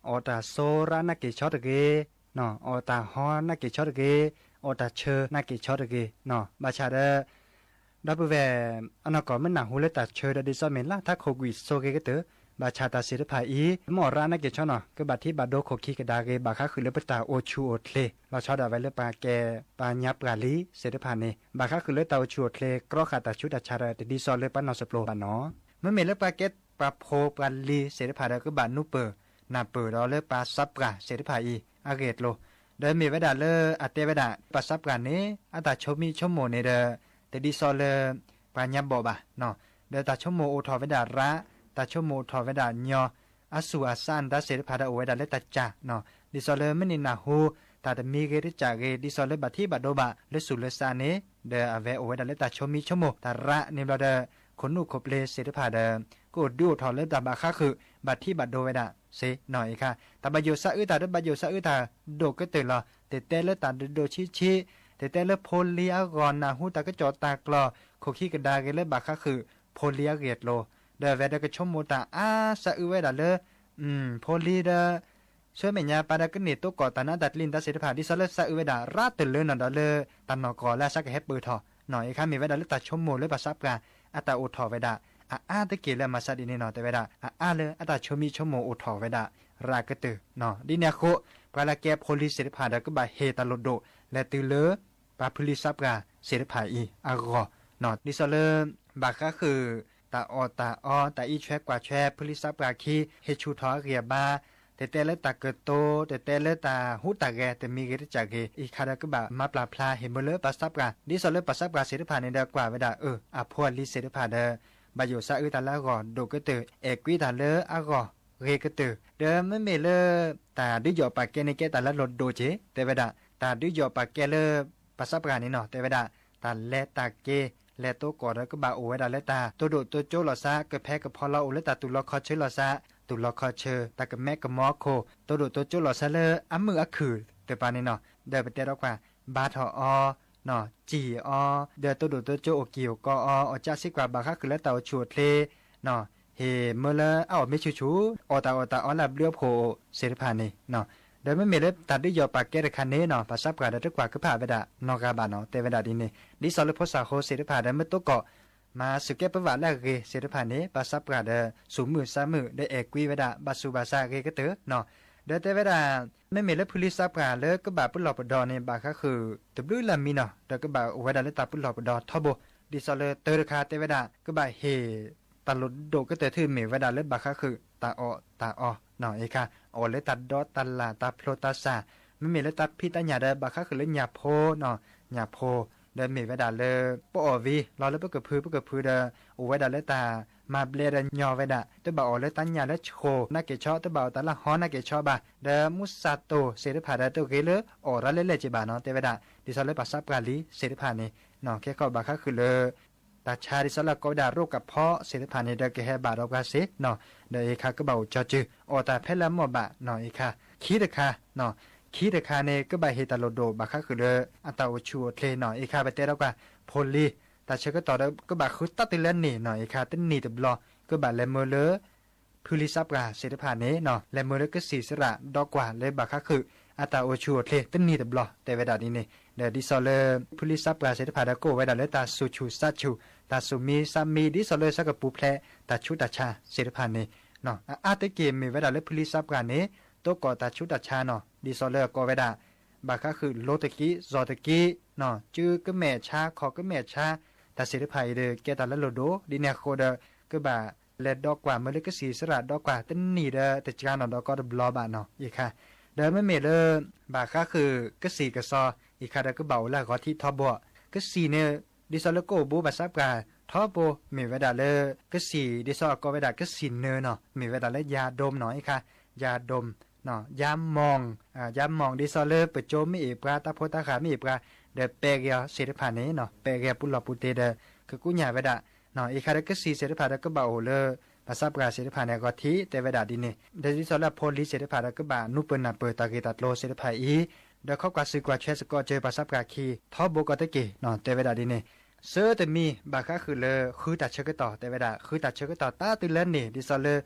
အီၣ်တၢ်စိရၣ်နာ်က့ၤဆီတဂ့ၤ, အီၣ်တၢ်ဟီနာ်က့ၤဆီတဂ့ၤ, အီၣ်တၢ်ဆၢနာ်က့ၤဆီတဂ့ၤ, ဘၣ်ဆၣ်ဒီး ဒီပုၢ်ဝဲၢ် အနီၢ်ကီၢ်မ့ၢ်နၢ်ဟူလၢတၢ်ဆၢဒီး ဒ်သိးမ့ၢ်လၢထးခိၣ်ကွံာ်စိဂ့ၤကတၢၢ်, ဘၣ်ဆၣ်တၢ်သ့ၣ်တဖၣ်အံၤ မ့ၢ်အီၣ်ရၣ်နာ်က့ၤဆီနီၤ, ကဘၣ်ထံၣ်ဘၣ်ဒိခိၣ်ခံကဒါဂ့ၤ, ဘၣ်ဃးဃုာ်လၢပတၢ်အိၣ်ဆူၣ်အိၣ်ချ့ လီၤဆီဒၣ်ဝဲလၢပှၤကဲပှၤညါပှၢ်လံသ့ၣ်တဖၣ်န့ၣ်, ဘၣ်ဃးဃုာ်လၢတၢ်အိၣ်ဆူၣ်အိၣ်ချ့ ကြီဃာ်တၢ်ဆူးတၢ်ဆါဒီး တဒ်သိးလၢပှၤနီၢ်စပျိၤဘၣ်နီၤ, မ့မ့ၢ်လၢပှၤကဲပှၤဖိပှၤလံၤသ့ၣ်တဖၣ်ဒီး ကဘၣ်နူပၢၢ်နၢ်ပၢၢ်ဒီးလၢပှၤစးပှၢ်သ့ၣ်တဖၣ်အံၤ အဂ့ၢ်အကျိၤ, ဒီးမ့ၢ်ဝဲဒၣ်လၢအတဲဝဲဒၣ် ပှၤစးပှၢ်န့ၣ် အတၢ်ဆိမိၣ်ဆိကမိၣ်န့ၣ်ဒီး တဒ်သိးလၢ ပှၤညါဘီၣ်ဘၣ်, ဒီးတၢ်ဆိကမိၣ်အိၣ်ထီၣ်ဝဲဒၣ်ရၣ်, တၢ်ဆိကမိၣ်အိၣ်ထီၣ်ဝဲဒၣ်ညီ, အဆူၣ်အစးနတၢ်သ့ၣ်တဖၣ်ဒီးအိၣ်ဝဲဒၣ်လၢတၢ်ကၢ်, ဒ်သိးလၢမ့ၢ်န့ၢ်နၢ်ဟူ တၢ်တမံၤဂ့ၤတကးဂ့ၤ, ဒ်သိးလၢဘၣ်ထံၣ်ဘၣ်ဒိဘၣ်လၢဆူၣ်လၢစးန့ၣ်, ဒီးအဝဲအိၣ်ဝဲဒၣ်လၢတၢ်ဆိမိၣ်ဆိကမိၣ် တၢ်ရၣ်န့ၣ်ဘျီဒီး ခိၣ်နူာ်ခိၣ်ပျ့ၤသ့ၣ်တဖၣ်ဒီး ကအိၣ်ဒုးအိၣ်ထီၣ်လၢတၢ်ဘၣ်ဃးဃုာ် ဘၣ်ထံၣ်ဘၣ်ဒိဝဲဒၣ်သ့နီၤ, အံၤခါ တၢ်ဘၣ်ယိၣ်စးအုးတၢ်ဒီးဘၣ်ယိၣ်စးအုးတၢ်ဒိၣ်ကတၢၢ်လီၤ, တတဲလၢတၢ်ဒိၣ်ဒိၣ်ဆံးဆံး, တတဲလၢဖိလံၤအဂီၢ်နၢ်ဟူတၢ်ကစီၣ်တၢ်ကျိၤ ခိၣ်ခံကဒါဂ့ၤလၢဘၣ်ဃးဃုာ် ဖိလံၤအဂ့ၢ်အကျိၤ, ဒီးအဝဲဒီးကဆိကမိၣ်တၢ်အါစးအုးဝဲဒၣ်လၢ ဖိလံၤဒီး ဆူမဲာ်ညါပၢ်ဒီးကန့ၢ်တိကီၢ်တၢ်နးတၢ်ကျံၤနတၢ်သ့ၣ်တဖၣ် ဒ်သိးလၢစးအုးဝဲဒၣ်ရၣ်တလၢနီၤဒီးလၢတၢ်နီၢ်ကီၢ်လၢအစးကဟဲပၢၢ်ထီၣ်နီၤ, အံၤခါမ့ၢ်ဝဲဒၣ်လၢတၢ်ဆိကမိၣ်လၢပှၤစးပှၢ် အတၢ်အိၣ်ထီၣ်ဝဲဒၣ် အအါတက့ၢ်လၢအမၤစးဒ်န့ၣ်နီၤ, တဲဝဲဒၣ် အအါလၢအတၢ်ဆိမိၣ်ဆိကမိၣ်အိၣ်ထီၣ်ဝဲဒၣ် ရၣ်ကတၢၢ်နီၤ, ဒ်န့ၣ်အဃိ ပှၤလၢကဲဖိလံၤသ့ၣ်တဖၣ်ဒီးကဘၣ်ဟ့ၣ်တၢ်လိၣ်ဒိၣ် လဲၤတုၤလၢ ပှၤဖုလံၤစးပှၢ်သ့ၣ်တဖၣ်အံၤအဂီၢ်နီၤ, ဒ်သိးလၢ ဘၣ်ဃးဃုာ် တၢ်အီၣ်တၢ်အီ တၢ်အံးဆွဲကွၢ်ဆွဲ ဖုလံၤစးပှၢ်ခံ ဟ့ၣ်ဆူၣ်ထီၣ်အဂံၢ်အဘါ, တတဲလၢတၢ်ကတိၤ တတဲလၢတၢ်ဟူးတၢ်ဂဲၤ တမံၤဂ့ၤတကးဂ့ၤ အံၤခါဒီးကဘၣ်မၤပျၢ်ဖျါဟ့ၣ်မၢလၢပှၤစးပှၢ်, ဒ်သိးလၢပှၤစးပှၢ်သ့ၣ်တဖၣ်န့ၣ်ဒီးကွၢ်ဝဲဒၣ် အၢ အဖိအလံၤသ့ၣ်တဖၣ်ဒီး ဘၣ်ယိၣ်စးအုးတၢ်လၢအဂီၢ်ဒိၣ်ကတၢၢ် အဲၣ်ကွံတၢ်လၢအဂီၢ်ဂ့ၤကတၢၢ်, ဒီးမ့မ့ၢ်လၢ တၢ်ဒုးယီၣ်ပာ်ကဲန့ၣ်ကဲတၢ်လၢလိၣ်ဒိၣ်က့ၤ တဲဝဲဒၣ်, တၢ်ဒုးယီၣ်ပာ်ကဲလၢ ပှၤစးပှၢ်န့ၣ်နီၤ တဲဝဲဒၣ်, တၢ်လဲၤတၢ်က့ၤ လဲၤတိကီၢ်ဒီးကဘၣ်အိၣ်ဝဲဒၣ်လၢတၢ်တိၢ်ဒိၣ်တိၢ်ကၠိလီၤစး ကဖဲကဖီလီၤအိၣ်လၢတၢ်တူၢ်လီၤခီၣ်ဆၢလီၤစး, တူၢ်လီၤခီၣ်ဆၢ တၢ်ကမဲကမီၤအခိၣ် တိၢ်ဒိၣ်တိၢ်ကၠိလီၤစးလၢအမုာ်အခုၣ်တပၤန့ၣ်နီၤ, ဒီးပတဲဒီးကွၢ် ဘါထီၣ်အီၤ စံၣ်အီၤ ဒီးတိၢ်ဒိၣ်တိၢ်ကၠိအိၣ်ကံၢ်အိၣ်ကီအီၤ အီၣ်ကၠၣ်စံကွၢ်ဘၣ်ဃးဃုာ်လၢတၢ်အိၣ်ဆူၣ်အိၣ်ချ့ ဟ့ၣ်မၢလၢအအိၣ်မ့ၢ်ဆူၣ်ဆူၣ် အီၣ်တၢ်အီၣ်တၢ်အီလၢအဘျုးအဖှိၣ်သ့ၣ်တဖၣ်န့ၣ်, ဒီးမ့မ့ၢ်လၢတၢ်ဒုးယီၣ်ပာ်ကဲတခါန့ၣ်နီၤ ပှၤစးပှၢ်ဒီးတကွၢ်ကဖၣ်ဝဲဒၣ်နီတဂၤဘၣ်နီၤ တဲဝဲဒၣ်ဒ်န့ၣ်, ဒ်သိးလၢဖိစၢ်ဃိသ့ၣ်တဖၣ်ဒီးမ့ၢ်တိကီၢ် မၤစူၢ်ကဲပဘၣ်လၢအဂ့ၤသ့ၣ်တဖၣ်န့ၣ် ပှၤစးပှၢ်ဒီးစူၣ်မုာ်စးမုာ် ဒီးအဲၣ်ကွံဝဲဒၣ် ဘၣ်ဆူးဘၣ်ဆါဂ့ၤကတၢၢ်နီၤ, ဒီးတဲဝဲဒၣ် မ့မ့ၢ်လၢဖုလံၤစးပှၢ်လၢကဘၣ်ပလီၢ်ပဒီန့ၣ် ဘၣ်ဃးဃုာ်တဘျုးလၢ်မံနီၤ ဒီးကဘၣ်အိၣ်ဝဲဒၣ်လၢတၢ်ပလီၢ်ပဒီထီဘိ, ဒ်သိးလၢတၢတခါတဲဝဲဒၣ် ကဘၣ်ဟ့ၣ် တၢ်လိၣ်ဒိၣ်ကတၢၢ်ထူၣ်မ့ၢ်ဝဲဒၣ်လၢဘၣ်ဃးဃုာ် တၢ်အီၣ်တၢ်အီနီၤ အံၤခါ အီၣ်လၢတၢ်ဒီတၢ်လၢ်တၢ်ဖျိတၢ်စၢ်, မ့မ့ၢ်လၢတၢ်ဖံးတၢ်ညၣ်ဒီး ဘၣ်ဃးဃုာ်လၢညၣ်ဖိနီၤ ညၣ်ဖိ, ဒီးမ့ၢ်ဝဲဒၣ်လၢ ပအီၣ်ဝံၤ လီၤလၢပကဖုပကဖုဒီး အိၣ်ဝဲဒၣ်လၢတၢ်မၤဘျဲးဒီးညီဝဲဒၣ် တဘၣ်အီၣ်လၢတၢ်ညၣ်လၢဆှိၣ်နာ်က့ၤဆီ တဘၣ်အီၣ်တၢ်လၢဟီနာ်က့ၤဆီဘၣ်, ဒီးမူစၢ်တိၢ်သ့ၣ်တဖၣ်ဒီး တဂ့ၤလၢအီၣ်ရၣ်လဲၣ်လဲၣ်က့ၤဘၣ်နီၤ တဲဝဲဒၣ် ဒ်သိးလၢပှၤစးပှၢ်လံသ့ၣ်တဖၣ်န့ၣ်နီၤ ခဲကီးဘၣ်ဃးဃုာ်လၢ တၢ်ဆါဒ်သိးလၢကိးဝဲဒၣ်ရိကဖီသ့ၣ်တဖၣ်န့ၣ်ဒီး ကဟဲဘၣ်ဒီးပှၤစ့နီၤ, ဒီးအံၤခါကဘၣ်အိၣ်ကၠီစု အီၣ်တၢ်ဖဲလၢအမိၢ်ဘၣ်နီၤ အံၤခါ, ခံတခါနီၤ, ခံတခါန့ၣ် ကဘၣ်ဟ့ၣ်တၢ်လိၣ်ဒိၣ်ဘၣ်ဃးဃုာ်လၢ အတၢ်အိၣ်ဆူၣ်အိၣ်ချ့နီၤ အံၤခါ ပတဲဒီးကွၢ် ဖိလံၤ တၢ်ဆၢကတီၢ်ဒီး ကဘၣ်ဃုတၢ်တုၤလၢန့ၣ်နီၤ အံၤခါ တနံၣ်တဘျီ ကဘၣ်လဲၤမၢလၢ ဖုလံၤစးပှၢ်သ့ၣ်တဖၣ်န့ၣ်နီၤ လဲၤမၢလၢကစံၣ်စရၣ်ဒီကွၢ်လၢဘၣ်ဃးဃုာ် အတၢ်အိၣ်ဆူၣ်အိၣ်ချ့တနံၣ်တဘျီ တဲဝဲဒၣ်ဒ်န့ၣ်. ဒီးဒ်သိးလၢ ဖုလံစးပှၢ်သ့ၣ်တဖၣ်ဒီး ကအိၣ်ဝဲဒၣ်လၢတၢ်ဆူၣ်ဆူၣ်ဆါဆူၣ် တၢ်ဆူၣ်မံဆါမံ ဒ်သိးလၢဆၢကပူၤဖျဲးတၢ်ဆူးတၢ်ဆါသ့ၣ်တဖၣ်န့ၣ်, အအါတက့ၢ်မ့ၢ်ဝဲဒၣ်လၢဖုလံစးပှၢ်န့ၣ် တိကီၢ်တၢ်ဆူးတၢ်ဆါနီၤ, ဒ်သိးလၢကိးဝဲဒၣ် ဘၣ်ဃးဃုာ်လိၤတက့ၢ် စီၤတက့ၢ်, စုကမဲာ်ဆါ ခီၣ်ကမဲာ်ဆါ တၢ်သ့ၣ်တဖၣ်အံၤဒီး ကဲတၢ်လၢလိၣ်ဒိၣ် ဒ်န့ၣ်အဃိဒီး ကဘၣ်လဲၤဒီးကွၢ်မ့ၢ်လၢကစံၣ်စရၣ်ဒီးကွၢ်တနံၣ်ဒီးတကါနီၤဒီးကီတဘျီဘၣ်နီၤ အံၤခါ. ဒီးမ့မ့ၢ်လၢ ဘၣ်ဃးဃုာ်ကစံၣ်ကစီ အံၤခါဒီးကဘၣ်အိၣ်လၢအဂီၤထံးထီဘိ ကစံၣ်န့ၣ် ဒ်သိးလၢကအိၣ်ဘူးဘၣ်စးပှၢ်ထီဘိ မ့ၢ်ဝဲဒၣ်လၢ ကစံၣ် ဒ်သိးအကိးဝဲဒၣ်ကစံၣ်နၢၤနီၤ မ့ၢ်ဝဲဒၣ်လၢယၤဒိၣ်နီၤ အံၤခါ, ယၤဒိၣ် ယၤမီၣ်, ယၤမီၣ် ဒ်သိးလၢပကၠိမ့ၢ်အ့ၣ်ပှၤ တၢ်ဖိတၢ်ဃၢ်မ့ၢ်အ့ၣ်ပှၤ ဒီးပဲဂ့ၤအီၤသ့ၣ်တဖၣ်န့ၣ် ပဲဂ့ၤပူၤလီၢ်ပူၤတ့ၢ်ဒီး ကကူညၣ်ဝဲဒၣ် အံၤခါဒီးကစံၣ်သ့ၣ်တဖၣ်ဒီးကဘၣ်အိၣ်လၢ ဘၣ်စးပှၢ်သ့ၣ်တဖၣ်န့ၣ် အဂီၤထံးတဲဝဲဒၣ်ဒ်န့ၣ် ဒီးဒ်သိးလၢအဖိလံၤသ့ၣ်တဖၣ်ဒီး ကဘၣ်နူပၢၢ်နၢ်ပၢၢ်တၢ်ဂ့ၢ်တၢ်ကျိၤသ့ၣ်တဖၣ်အံၤ ဒီးခီကွၢ်စုကွၢ်ဆွဲစ့ၢ်ကီးစၢၤဘၣ်စးပှၢ်ခံ ထီဘိကီတက့ၢ် တဲဝဲဒၣ်ဒ်န့ၣ်. ဆၢတမံၤ ဘၣ်ဃးဃုာ်လၢ ဃုတၢ်ဆၢကတီၢ် တဲဝဲဒၣ် ဃုတၢ်ဆၢကတီၢ်တၢ်တုၤလၢန့ၣ် ဒ်သိးလၢ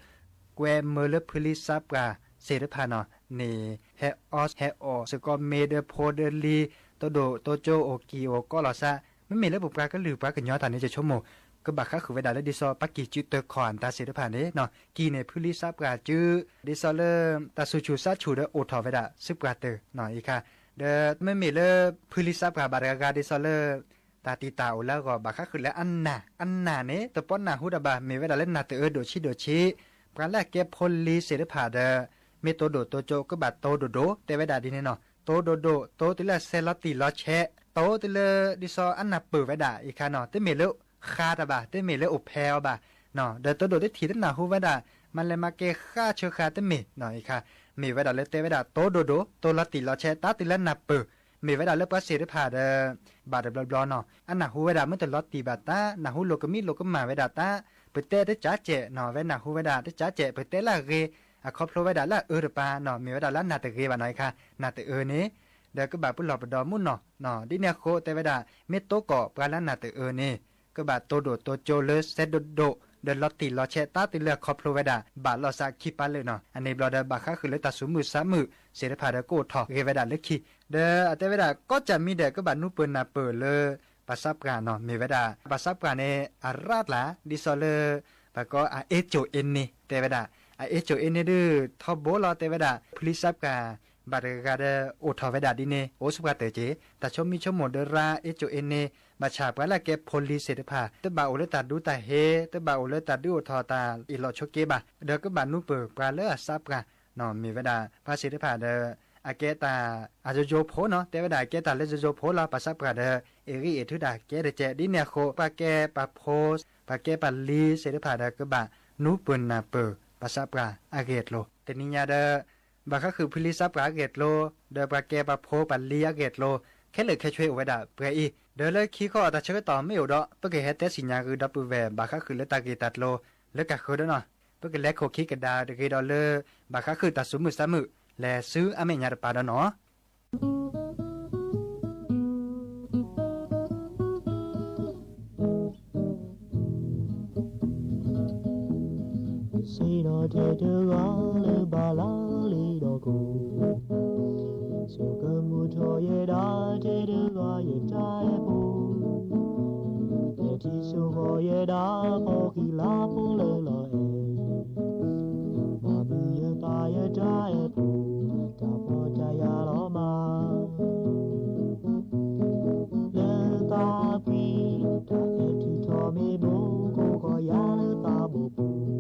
ကွဲမုာ်လၢဖုလံစးပှၢ်သ့ၣ်တဖၣ်နီၤန့ၣ် ဟဲအီၣ်ဟဲအီၣ်စ့ၢ်ကီးမ့ၤဒီးဖိဒီးလံၤ တိၢ်ဒိၣ်တိၢ်ကၠိအိၣ်ကံၢ်အိၣ်ကီလီၤသး မ့မ့ၢ်လၢပပှၤကလုာ်ပှၤကညီတၢ်န့ၣ် ယဆိကမိၣ် ကဘၣ်ဃးဃုာ်ဝဲဒၣ်လၢဒ်သိးပှၤကံၢ်စုတၢ်ခီၣ်အတၢ်သ့ၣ်တဖၣ်န့ၣ် ကံၢ်န့ၣ်ဖုလံစးပှၢ်စု ဒ်သိးလၢ တၢ်ဆူၣ်ဆူၣ်ဆါဆူၣ်ဒီးအိၣ်ထီၣ်ဝဲဒၣ်စုပှၢ်တၢၢ်နီၤ အံၤခါ. ဒီးမ့မ့ၢ်လၢ ဖုလံစးပှၢ်ဘၣ်တဂၤဂၤဒ်သိးလၢ တၢ်တံာ်တာ်အိၣ်လၢအဂီၢ် ဘၣ်ဃးဃုာ်လၢအနၢ် အနၢ်န့ၣ် တပီနၢ်ဟူတၢ်ဘၣ် မ့ၢ်ဝဲဒၣ်လၢနၢ်တအၢဒိၣ်ဆံးဒိၣ်ဆံး ပှၤလၢအကဲဖိလံၤသ့ၣ်တဖၣ်ဒီး မ့ၢ်တိၢ်ဒိၣ်တိၢ်ကၠိ ကဘၣ်တိၢ်ဒိၣ်ဒိၣ် တဲဝဲဒၣ်ဒ်န့ၣ်နီၤ တိၢ်ဒိၣ်ဒိၣ် တိၢ်တုၤလၢအဆဲးလီၤတံၢ်လီၤဆဲး တိၢ်တုၤလၢ ဒ်သိးအနၢ်ပၢၢ်ဝဲဒၣ် အံၤခါနီၤ တမ့ၢ်လၢဃါတၢ်ဘၣ် တမ့ၢ်လၢအိၣ်ဖဲအီၤဘၣ် ဒီးတိၢ်ဒိၣ်တထံၣ်တနၢ်ဟူဝဲဒၣ် မၤလဲၤမၤကဲဃါဆၢဃါတမ့ၢ်နီၤ အံၤခါ မ့ၢ်ဝဲဒၣ်လၢတဲဝဲဒၣ်တိၢ်ဒိၣ်ဒိၣ် တိၢ်လီၤတံၢ်လီၤဆဲး တၢ်တုၤလၢနၢ်ပၢၢ် မ့ၢ်ဝဲဒၣ်လၢပှၤသ့ၣ်တဖၣ်ဒီး ဘၣ်တဘျီဘျီနီၤ အနၢ်ဟူဝဲဒၣ်မ့ၢ်တလီၤတံၢ်ဘၣ်တၢ် နၢ်ဟူလိာ်ကမံလိာ်ကမၣ်ဝဲဒၣ်တၢ် ပတဲတကးကဲးနီၤ အဝဲနၢ်ဟူဝဲဒၣ်တကးကဲး ပတဲလၢအဂ့ၤ အခီဖျိဝဲဒၣ်လၢအအၢတပၤနီၤ မ့ၢ်ဝဲဒၣ်လၢအနၢ်တဂ့ၤဘၣ်နီၤ အံၤခါ နၢ်တအၢန့ၣ် ဒီးကဘၣ်ပလီၢ်ပဒီမုၢ်နီၤ ဒ်န့ၣ်အဃိတဲဝဲဒၣ် မ့ၢ်တိၢ်ကီၢ်ပှၤလၢနၢ်တအၢန့ၣ် ကဘၣ်တိၢ်ဒိၣ်တိၢ်ကၠိလၢဆဲးဒိၣ်ဒိၣ် ဒီးလီၤတံၢ်လီၤဆဲး တၢ်တုၤလၢအခီဖျိဝဲဒၣ် ဘၣ်လီၤသးခံပာ်လၢာ်နီၤ အန့ၣ်ဘျီဒီး ဘၣ်ဃးဃုာ်လၢတၢ်ဆူၣ်မုၢ်ဆါမုၢ်သ့ၣ်တဖၣ်ဒီးကအိၣ်ထီၣ်ဂ့ၤဝဲဒၣ်လၢခံ ဒီးအတဲဝဲဒၣ် ကိးကၢ်မံဒီး ကဘၣ်နူပၢၢ်နၢ်ပၢၢ်လၢ ဘၣ်စးပှၢ်နီၤ မ့ၢ်ဝဲဒၣ် ဘၣ်စးပှၢ်န့ၣ် အရၣ်တလၢ ဒ်သိးလၢ ပှၤကိးအအ့ကိၣ်အ့န့ၣ် တဲဝဲဒၣ် အအ့ကိၣ်အ့န့ၣ်ဒုး ထီဘိလီၤ တဲဝဲဒၣ် ဖုလံစးပှၢ် ဘၣ်တဂၤဂၤဒီး အိၣ်ထီၣ်ဝဲဒၣ်ဒ်န့ၣ် အိၣ်ဆူၣ်ပှၤတၢၢ်က့ၤ တၢ်ဆိမိၣ်ဆိကမိၣ်ဒီးရၣ်အ့ကိၣ်အ့န့ၣ် ဘၣ်ဆၣ်ပှၤလၢအကဲဖိလံၤသ့ၣ်တဖၣ် တဘၣ်အိၣ်လၢတၢ်ဒူတၢ်ဟ့ တဘၣ်အိၣ်လၢတၢ်ဒုးအိၣ်ထီၣ်တၢ်အ့ၣ်လိာ်ဆိးက့ဘၣ် ဒီးကဘၣ်နူပၢၢ်ပှၤလၢအစးပှၢ် မ့ၢ်ဝဲဒၣ် ပှၤသ့ၣ်တဖၣ်ဒီး အကဲတၢ် အယိယိဖိနီၤ တဲဝဲဒၣ်အကဲတၢ်လၢယိယိဖိလီၤ ဘၣ်စးပှၢ်ဒီး အ့ၣ်ဂံၢ်အ့ၣ်ထုတၢ်ကဲတကဲး ဒ်န့ၣ်အဃိ ပှၤကဲပှၤဖိ ပှၤကဲပှၤလံၤသ့ၣ်တဖၣ်ဒီး ကဘၣ်နူပၢၢ်နၢ်ပၢၢ် ဘၣ်စးပှၢ်အဂ့ၢ်အကျိၤ တနံၤညါဒီး ဘၣ်ဃးဃုာ်ဖုလံစးပှၢ်အဂ့ၢ်အကျိၤ ဒီးပှၤကဲပှၤဖိပှၤလံၤအဂ့ၢ်အကျိၤ ခဲလၢာ်ခဲဆ့အိၣ်ဝဲဒၣ်ပှဲၤအံၤ ဒီးလၢခံခီအတၢ်ဆၢကတီၢ်မ့ၢ်အိၣ်ဒီး ပကဟဲတဲသ့ၣ်ညါဂ့ၤဒီပုၢ်ဝဲၢ် ဘၣ်ဃးဃုာ်လၢတၢ်ဂ့ၢ်တၢ်ကျိၤ လၢကၢ်ဃၢၤဒီးနီၤ ပကလဲၤခိၣ်ခံကဒါတဂ့ၤဒီးလၢ ဘၣ်ဃးဃုာ်တၢ်ဆူၣ်မုၢ်ဆါမုၢ် လဲၤဆူအမဲာ်ညါတပၤဒီးနီၤ. စ့နီၣ်ထဲတဂၤလၢဘၣ်လါလံဒီးကိၣ်, ဆိကမိၣ်ထီၣ်ယဲဒၣ်ထဲတဂၤယတၢ်အဲၣ်ဖိ, ယထံၣ်ဆိဃီၤယဲဒၣ်ဖီၣ်ဃံလၤဖိလၢလီၤအဲၣ်, ဘၣ်မုာ်ယသးယတၢ်အဲၣ်ဖိ တၢ်ဖှီၣ်တၢ်ယာ်လီၤမး, လၢသးဖှံ တၢ်အဲၣ်ထုးထီၣ်မ့ၢ်ဘိ ကိၢ်ဃီၤယၤလၢသးဘိပူၤ,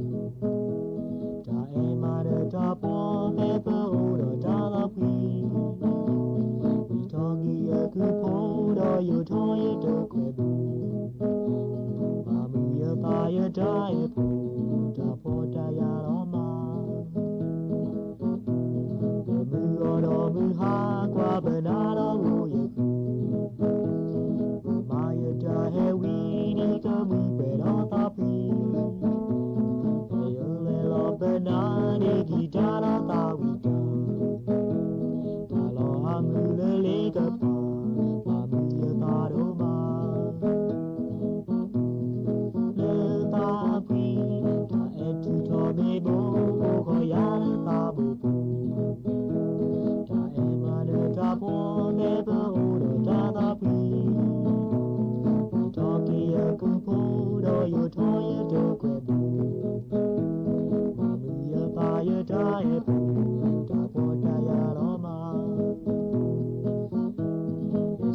တၢ်အဲၣ်မးဒီးတၢ်ဖှီၣ် ဖဲပအိၣ်ဒီးတၢ်သးဖှံ, ဝံထီၣ်ကံၢ်ယကုၢ်ဖိဒီးယိာ်ထီၣ်ယတကွဲးဘိ, ဘၣ်မုာ်ယသးယတၢ်အဲၣ်ဖိ တၢ်ဖှီၣ်တၢ်ယာ်လီၤမး. မုၢ်ဂီၤဒီးမုၢ်ဟါကွၢ်ပနၢ်ဒီးဂီၤယကုၢ်, မၤယတၢ်ဟဲဝံဒ်ကမှံကွဲးဒီးသးဖှံ, ဖဲယလဲၤလီၤပနၢ်န့ၣ် ကံၢ်တၢ်ဒီးသးဝံတၢ်, တၢ်လီၤအမုၢ်လၢလ့ကပၤ ဘၣ်မုာ်ယသးဒိၣ်မး. လၢသးဖှံ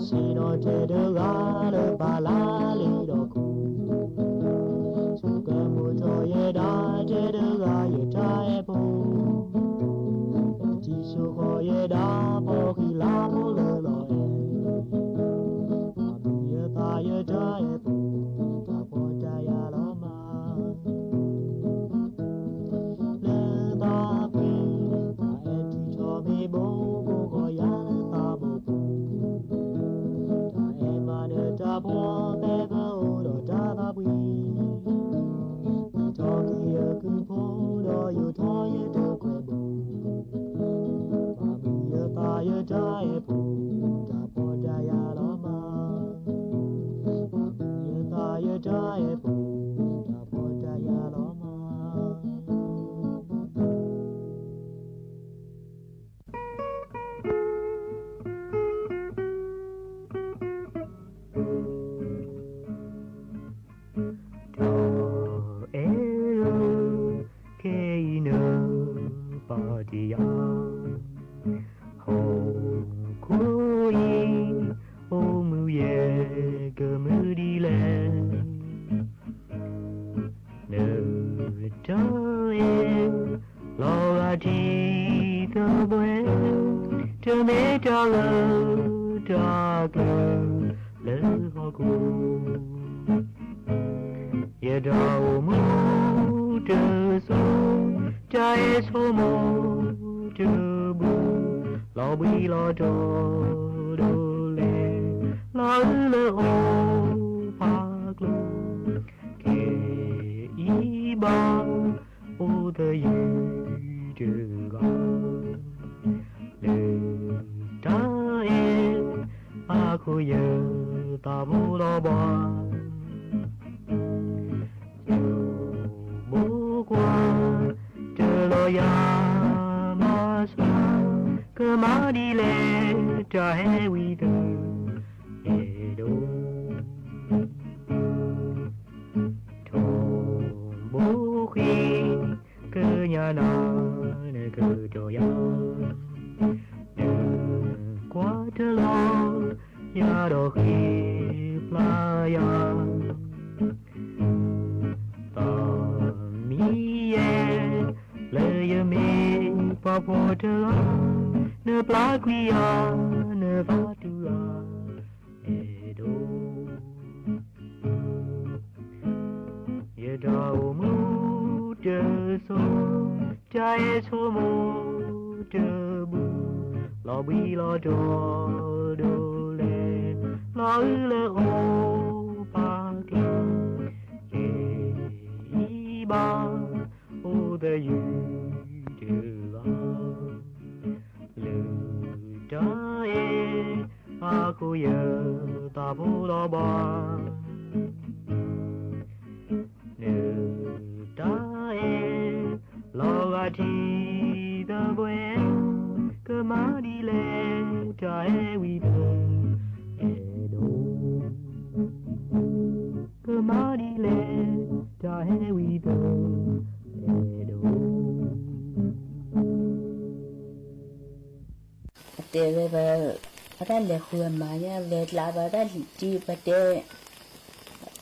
စံးနီၣ်ထဲတဂၤလၢဘၣ်လါလံဒီးခိၣ်, ဆိကမိၣ်ထီၣ်ယဲဒၣ်ထဲတဂၤယတၢ်အဲၣ်ဖိ, တံၤစိဃီၤယဲဒၣ်ဖီဃံလၤဖိလၢလီၤအဲၣ်, ဘၣ်မုာ်ယသးယတၢ်အဲၣ်ဖိ, တၢ်ဖှီၣ်တၢ်ယာ်လီၤမး လၢသးဖှံ, တၢ်အဲၣ်ထံထီၣ်မ့ၢ်ဘိကိးဂီၤယၤလၢသးဘိပူၤ, တၢ်အဲၣ်မးနၢၤတၢ်ဖှီၣ်ဖဲပအိၣ်ဒီးတၢ်သးဖှံ, ထံထီၣ်က့ၤယကုၢ်ဖိဒီးယိၤထီၣ်ယတကွဲးဘိ, ဘၣ်မုာ်ယသးယတၢ်အဲၣ်ဖိ, တၢ်ဖှီၣ်တၢ်ယာ်လီၤမး ဘၣ်မုာ်ယသးယတၢ်အဲၣ်ဖိ, တၢ်ဖှီၣ်တၢ်ယာ်လီၤမး. တၢ်အဲၣ်ဧၢ, ခဲအံၤန ပာ်တ့ၢ်ယၤ, ဟီၣ်ခိၣ်အံၤ အိၣ်မုာ်ယဲၢ်ကမုာ်ဒ်လဲၣ်, နတၢ်အဲၣ် လီၤဂာ်ထံသဘှဲ, တမ့ၢ်တၢ်လၢတၢ်ကျၢၤလၢဟီၣ်ခိၣ် ယတၢ်အိၣ်မူတစိၤ, တၢ်အဲၣ်ဆိကမိၣ်တဘျုး, လီၤဘှံးလီၤတီၤဒိၣ်လဲၣ်, လီၤအုၣ်လၢအီၤဖးကျိၤ, ခဲအံၤဘၣ် အိၣ်သယုၢ်တဂၤ လၢတၢ်အဲၣ် အဃိယသးဘိလီၤဘှါ, ယဘိကွၢ် တလီၤယၤမၤစှၤ, ကမၤဒ်လဲၣ် တၢ်ဟဲဝံသး အဲၣ်ဒိး ထီဘိဃ့ ကညးနၤ နကတီၢ်ယၤ, နကွၢ်တလီၤယၤဒီးဃ့ပျၢ်ယၤ, သးမံယဲၢ် လၢယမ့ၢ်ပှၤဖှီၣ်တဂၤ, နပျၢ်ကွံာ်ယၤ နသးတူၢ်ယၤ အဲၣ်ဒိး ယတၢ်အိၣ်မူတစိၤ, တၢ်အဲၣ်ဆိကမိၣ်တဘျုး, လီၤဘှံးလီၤတီၤဒိၣ်လဲၣ်, လီၤအုၣ်လၢအီၤဖးကျိၤ, ခဲအံၤဘၣ် အိၣ်သယုၢ်တဂၤ လၢတၢ်အဲၣ် အဃိယသးဘိလီၤဘှါ, နတၢ်အဲၣ် လီၤဂာ်ထံသဘှဲ, ကမၤဒ်လဲၣ် တၢ်ဟဲဝံသး အဲၣ်ဒိး ကမၤဒ်လဲၣ် တၢ်ဟဲဝံသး အဲၣ်ဒိး အတဲဝဲ ပတၢ်လဲၤဃုအမၤညါ လဲၤကျါ ပတၢ်လံၤတံၢ် ပတဲ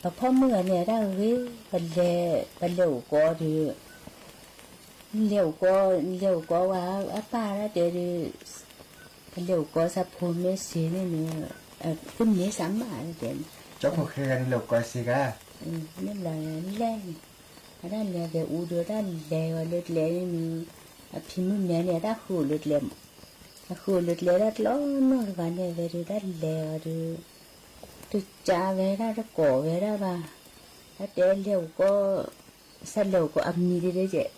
ပဖီမုၢ်ဂၤန့ၣ် အတၢ်ဂ့ၤ ပလဲၤ ပလဲၤအိၣ်ကီးဒီး လဲၤအိၣ်ကီး လဲၤအိၣ်ကီးဝဲ အပၢ်တၢ်တဲဒီး ပလဲၤအိၣ်ကီးစၢ်ဖိမ့ၢ်စ့န့ၣ်န့ၣ် ကန့ၢ်စၢ်မးတဲန့ၣ် ကၠီဖိဃဲဂၤန့ၣ်လဲၤအိၣ်ကီးစ့ဂၤ မ့ၢ်လီၤလဲၣ်န့ၣ် အတၢ်လဲၤဂဲၤအူဒီး တၢ်လဲၤဂီၤလၢကျဲန့ၣ်န့ၣ် အဖံမုၣ်မဲန့ၣ် အတၢ်ဃုအိၣ်လၢကျဲ အဃုအိၣ်လၢကျဲ တၢ်ကျီနီၢ်တဂၤန့ၣ် ဝဲဒီးတၢ်လဲၤဂီၤဒီး တကးဝဲဒၣ် တကိးဝဲဒၣ်ဘၣ် တၢ်တဲလဲၤအိၣ်ကီး စၢ်လဲၤအိၣ်ကီးအမံၤဒ်လဲၣ်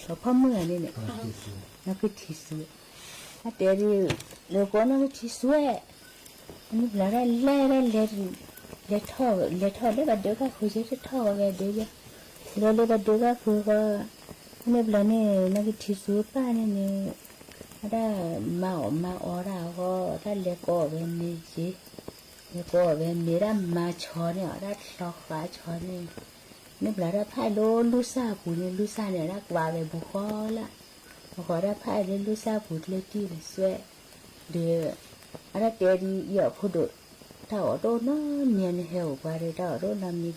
ပဖီမုၢ်ဂၤန့ၣ်န့ၣ် နီၢ်ကထံၣ်စူ တၢ်တဲဒ် လဲၤအိၣ်ကီးနီၢ်ကထံၣ်စူဧၢ န့ၣ်ဘျီဒၣ်လဲၤဒၣ်လဲၤ လဲၤထီၣ် လဲၤထီၣ်လၢပှၤဒၢးကၢ်ဃုာ် ယဲတထီၣ်ဂီၤဝဲဒၢးယဲ လဲၤလၢပှၤဒၢးကၢ်ဃုာ်ဃီ န့ၣ်ဘျီန့ၣ် နီၢ်ကထံၣ်စူပၢ်န့ၣ်န့ၣ် အတၢ်မၤအီၣ်မၤအီတၢ်အဂီၢ် တၢ်လဲၤကိးအီၣ်ဝဲမ့ၤယ့ လဲၤကိးအီၣ်ဝဲမ့ၤ တၢ်မၤဆီန့ၣ် တၢ်ချီဃာ်ဆီန့ၣ် န့ၣ်ဘျီတၢ်ဖးလၢလူစၢ်ပူၤန့ၣ် လူစၢ်န့ၣ် တၢ်ကွၢ်ဝဲဘူးဃီလၢ အဃိတၢ်ဖးလၢလူစၢ်ပူၤကျဲတံၢ်လၢစွဲ ဒီး အတၢ်တဲဒ်အံၤအီၤ ဖိဒိၣ်, တၢ်အီၣ်တအိၣ်နီတမံၤ နဟဲအိၣ်ပှၤဒီး တၢ်အီၣ်တအိၣ်နီတမံၤဒီး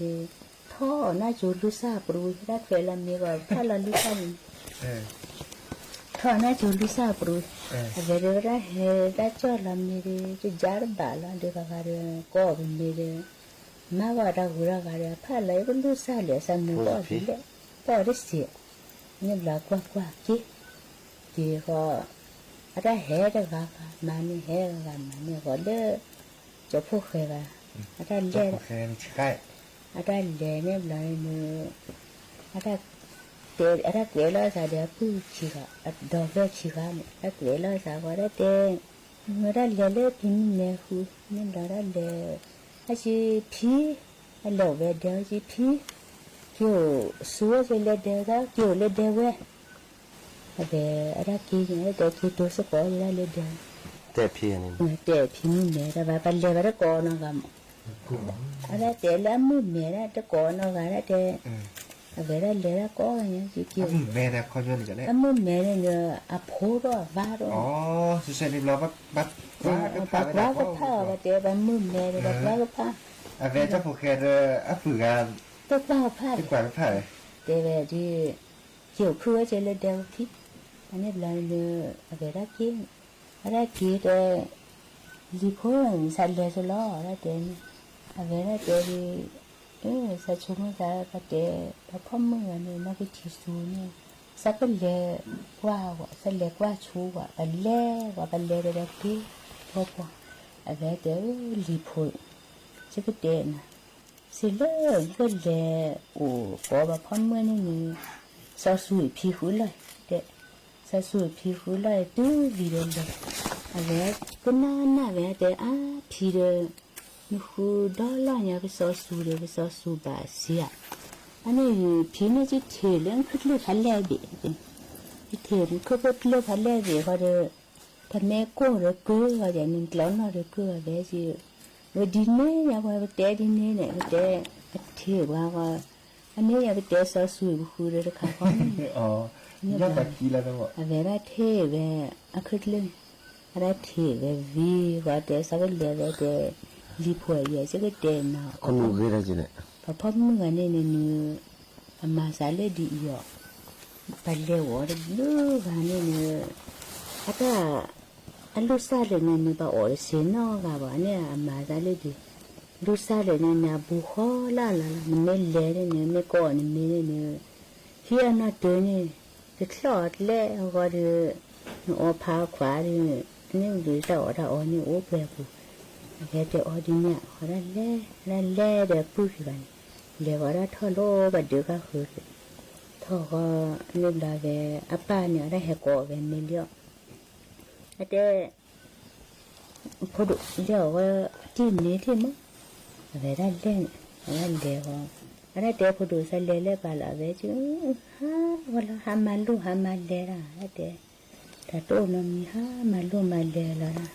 ထီၣ်နါစိၤလုၢ်စၢ်ပရူၤ, တၢ်ကွဲးလီၤမ့ၤဂီၤ ဖးလီၤလုၢ်စၢ်မ့ၤ, ထီၣ်နါစိၤလုၢ်စၢ်ပရူၤ, အဝဲဒီးတၢ်ဟဲတၢ်ကၠီၣ်လီၤမ့ၤဒီး တယါတဘၣ်လီၤဒီး ပှၤဂၤဒီး ကိးပမ့ၤဒီး မၤဂီၤတၢ်ဂုၤတၢ်ဂၤဒီး ဖးလီၤအံၤ ပလုၢ်စၢ်လဲၣ် စၢ်မုၢ်ပီၢ်ဖံးလဲၣ်, ပီၢ်တစ့း, န့ၣ်ဘျီကွၢ်ကွၢ်က့ၤ က့ၤဃီ အတၢ်ဟဲတဂၤဂၤ မၤန့ၢ် ဟဲဂၤဂၤ မၤန့ၢ်ဃီလၢ ကၠီဖိၣ်ဃဲဂၤ, အတၢ်လဲၤ, အတၢ်လဲၤန့ၣ်ဘျီန့ၣ် အတၢ်တဲ အတၢ်ကွဲးလီၤစၢ်ဒီး အပုၢ်ခံဂၤ အဒီပုၢ်ဝဲၢ်ခံဂၤန့ၣ် တၢ်ကွဲးလီၤစၢ်ဃီ တၢ်တဲ မ့ၢ်တၢ်လဲၤလၢဖံမုၢ်မဲာ်ဃု န့ၣ်ဘျီတၢ်လဲၤ, အစံးဖံ, အလဲၤအိၣ်ဝဲဒဲ အစံးဖံ, က့ၤအိၣ်ဆူဝဲက့ၤလၢဒဲဝဲ, က့ၤအိၣ်လၢဒဲဝဲ အဝဲ အတၢ်က့ၤန့ၣ် အတၢ်က့ၤတိၤစ့ၢ်ကီး ယတၢ်လၢဒဲ, တဲဖံန့ၣ် တဲဖံမုၢ်မဲာ် တၢ်ဘၣ်ပလဲၤဘၣ်တကိးနီတဂၤမး, အတၢ်တဲလၢအမုၢ်မဲာ်ဒၣ်တကိးနီတဂၤဒၣ်တဲ, အဝဲဒၣ်လဲၤဒၣ်ကိးဂၤညါ က့ၤက့ၤ, အမုၢ်မဲာ်န့ၣ်ဒီး အဖိဒီးအဝၤဒီး, ပှၤကွၢ်ကဖၣ်အီၤ ပတဲပှၤမုၢ်မဲာ်ဒီး ပှၤကွၢ်ကဖၣ်, အဝဲတၢ်ဖိၣ်ဃဲဒီး အပုၢ်ဂၤ, ပှၤကွၢ်ကဖၣ်, တဲဝဲဒ် က့ၤအိၣ်ဖုဝဲက့ၤလၢဒဲဝဲဖံ, အန့ၣ်ဘျီန့ၣ် အဝဲဒၣ်က့ၤ, အတၢ်က့ၤတဲ လံၤဖိ စးလဲၤဆိလီၤ တၢ်တဲန့ၣ်, အဝဲဒၣ်တဲဒ်, စးဆိကမိၣ်သး ပတဲ ပှၤဖီၣ်မုၢ်ဂၤန့ၣ် နီၢ်ကထံၣ်ဆူန့ၣ်, စးကလဲၤကွၢ်ဝဲ စးလဲၤကွၢ်ဆူဝဲ ပလဲၤဝဲ ပလဲၤဒီးတၢ်က့ၤ, ဖီၣ်ဖီၣ်, အဝဲတဲ လံၤဖိ ယကတဲနၤ, စ့ၢ်လၢယကလဲၤအိၣ်ကိးပှၤဖီၣ်မုၢ်န့ၣ်န့ၣ်, စီၤစူၤအဖံဃုလီၢ်, တဲ, စီၤစူၤအဖံဃုလီၢ် တုၤဝံၤဒီးလဲၤ, အဝဲကနၣ်နၢ်ဝဲတဲ အါဖံဒီး နဃုဒီလီၢ်ညါ ကစီၤစူၤဒီး ကစီၤစူၤဘၣ်စံးဧါ, အန့ၣ်ဖံန့ၣ်ကထံၣ်လၢ နခုၣ်ကျၢၢ်ဖးလဲၢ်ဘ့ၣ်, ကထံၣ်နခုၣ်ကျၢၢ်ဖးလဲၢ်ဘ့ၣ်ဃီဒီး ပမ့ၢ်ကိၢ်ဒီးကၢဂၤယၤန့ၣ် ကျီနီၢ်ဒီးကၢဂၤဝဲက့ၤ, ဝဲဒ်န့ၣ်ညါ ပှၤပတဲဒ်န့ၣ်န့ၣ် ပတဲ အထံၣ်ပှၤဂီၢ်, အန့ၣ်ယၤပတဲစီၤစူၤပဃုဒီးတခါဃီန့ၣ်, အဝဲဒၣ်ထံၣ်ဝဲ အခုၣ်ကျၢၢ်န့ၣ်, အဝဲဒၣ်ထံၣ်ဝဲဝံၤဃီတဲ စးကလဲၤဝဲတဲ, လံၤဖိယဲၢ် စကတဲနၤ, ပှၤဖီၣ်မုၢ်ဂၤန့ၣ်န့ၣ် အမၤစးလၢဒ်အံၤအီၤ, ပလဲၤဝဲတဘျုးဂၤန့ၣ်န့ၣ်, အတၢ် အလုၢ်စၢ်လၢာ်န့ၣ်န့ၣ် ပှၤအီၣ်တစ့ၢ်နီတဂၤဘၣ်န့ၣ် အမၤစးလၢဒ်, လုၢ်စၢ်လၢာ်န့ၣ်န့ၣ် အဘူးဃီလၢ်လၢ်လီၤ, နမ့ၢ်လဲၤန့ၣ်န့ၣ် မ့ၢ်ကိးနမ့ၢ်န့ၣ်န့ၣ်, ဟံးအနီၢ်တၢၤန့ၣ် တချီၣ်အကျဲအဂီၢ်ဒီး နအီဖးအခွါဒီး နမ့ၢ်ဘျုးတၢ်အီၣ်တၢ်အီန့ၣ်အိၣ်ပှဲၤပူၤ, အဝဲတဲအီၤဒ်န့ၣ် အဝဲဒၣ်လဲၤ ဒၣ်လဲၤဒီးပုၢ်က့ၤဘၣ်န့ၣ်, လဲၤဝဲဒၣ်ထီၣ်လိာ်ဘၣ်ဒုးကါဃုာ်, ထီၣ်ဃီ န့ၣ်ဘျီဝဲ အပၢ်န့ၣ် အဝဲဒၣ်ဟဲကိးဝဲမ့ၢ်လံအီၤ, အတဲ ဖိဒိၣ်လဲၤအီၣ်ဝဲ တံၢ်န့ၣ်တ့ၢ်မး, အဝဲဒၣ်လဲၤန့ၣ် အဝဲဒၣ်လဲၤဃီ, အဝဲဒၣ်တဲဖိဒိၣ်စးလဲၤလၢပှၤလီၤ အဝဲက ဟးဝဲလီၤ ဟးမၤလိၣ်ဟးမၤလဲၤဒၣ် အဝဲတဲ, တၢ်တအိၣ်နီတမံၤ ဟးမၤလိၣ်မၤလဲၤလီၤဒၣ်,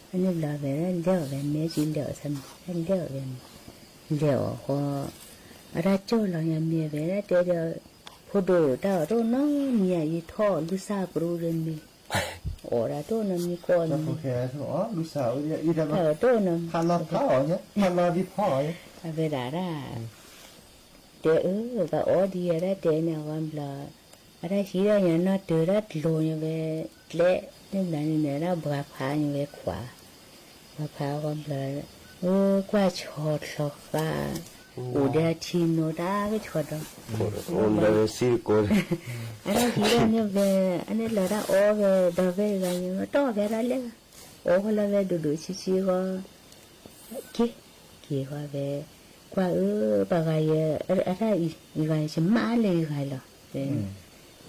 အန့ၣ်ဘျီဝဲဒၣ်လဲၤအီၣ်ဝဲမ့ၢ်ကလဲၤအီၣ်ဆၢမံၤ လဲၤအီၣ်ဝဲမ့ၢ်, လဲၤအီၣ်ဃီ အတၢ်ကၠီၣ်လီၤညါမ့ၢ်ဝဲဒၣ်တဲဒီး, ဖိဒိၣ်တၢ်အီၣ်တအိၣ်နီတမံၤ ယံာ်ထီၣ်လုၢ်စၢ်ပရူၤဒီးမ့ၢ်, အီၣ်ဒၣ်တအိၣ်နီတမံၤကိးန့ၣ်, တၢ်အီၣ်တအိၣ်နီတမံၤ, အဝဲဒၣ်ဒၣ် တဲအၢ ပှၤအီၣ်ဒ်ယဲဒၣ်တဲန့ၣ်အဂီၢ်ဘျီ, အတၢ်ဟံးဒၣ်ညါနီၢ်တၢၤဒၣ်တလိၤညါဝဲ, ကျဲ န့ၣ်ဘျီန့ၣ်န့ၣ် ဒၣ်ဘှါဖးညါဝဲခွါ, ဘှါဖးအဂီၢ်ဘျီ, အၢ ကွၢ်ဆီချီဃါ, အိၣ်ဒီးထံနိတၢ်ကဆီဒီး, အိၣ်ဒီးစံတကိး, အတၢ်ဟံးဒၣ်န့ၣ်ဝဲ, အန့ၣ်လီၤဒၣ်အီဝဲ ဒီးဝဲဂၤညါ တီၢ်ဝဲဒၣ်လဲၣ်, အီဝဲလီၤဝဲဒိၣ်ဒိၣ်ဆံးဆံးဂီၢ် က့ၤ, က့ၤဃီဝဲ, ကွၢ်အၢ ပှၤဂၤယဲ, အတၢ်အံၤ ယဂၤယမါလၢယဂၤလီၤ,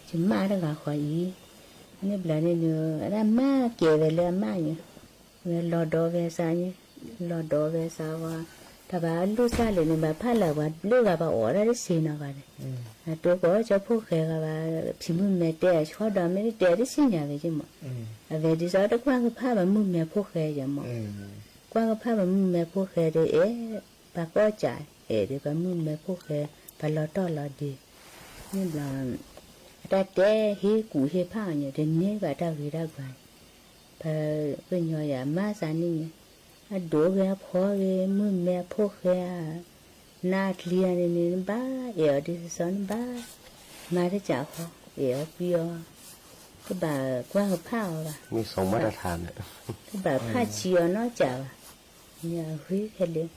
ယမါတဂၤဃီအံၤ, န့ၣ်ဘျီန့ၣ် အတၢ်မၤကဲၤဝဲလၢအမါညါ, ဝဲလီၤဒီးဝဲစးညါ, လီၤဒီးဝဲစးဝဲ, တၢ်ဘၣ်အလုၢ်စၢ်လၢာ်န့ၣ် ဘၣ်ဖးလၢပှၤဘျုးဂၤ ပှၤအီၣ်ဒၣ်တစ့ၢ်နီၤဂၤန့ၣ်, အတိကီၢ်ကၠီဖိၣ်ဃဲဂၤဘၣ်, ဖံမုၢ်မဲာ်တဲအဆီဒီး မ့ၢ်တတဲတစံၣ်ညါဝဲက့မး, အဝဲဒ်သိးတကွၢ်ကဖၣ်ပှၤမုၣ်မဲာ်ဖိၣ်ဃဲယမး, ကွၢ်ကဖၣ်ပှၤမုၣ်မဲာ်ဖိၣ်ဃဲဒီး အဲၣ်, ပှၤကီၢ်ကၠး အဲၣ်ဒီးပှၤမုၣ်မဲာ်ဖိၣ်ဃဲ ပှၤလီၤတီၢ်လီၤဒ့, န့ၣ်ဘျီ, အတၢ်တဲဟ့ၣ်ကူၣ်ဟ့ၣ်ဖးအီၤန့ၣ် တန့ၢ်ဘၣ်တၢ်ဂ့ၤတၢ်ဘှါန့ၣ်, ပှၤကညီယၤမၤသးန့ၣ်န့ၣ်, အဒိၣ်ဂ့ၤအဖီဂ့ၤ မုၢ်မဲအဖိၣ်ဃဲဧါ, နါအချံဂၤန့ၣ်န့ၣ် နဘၣ်အဲၣ်အီၤဒ်သိးသိး နဘၣ်မၤတစဲးဃီ, အဲၣ်အီၤကွံအီၤ, တဘၣ်ကွၢ်ကဖးအီၤဘၣ်, တဘၣ်ဖးဆံးအီၤနီတစဲးဘၣ်. န့ၣ်အဂ့ၤခဲလၢာ်,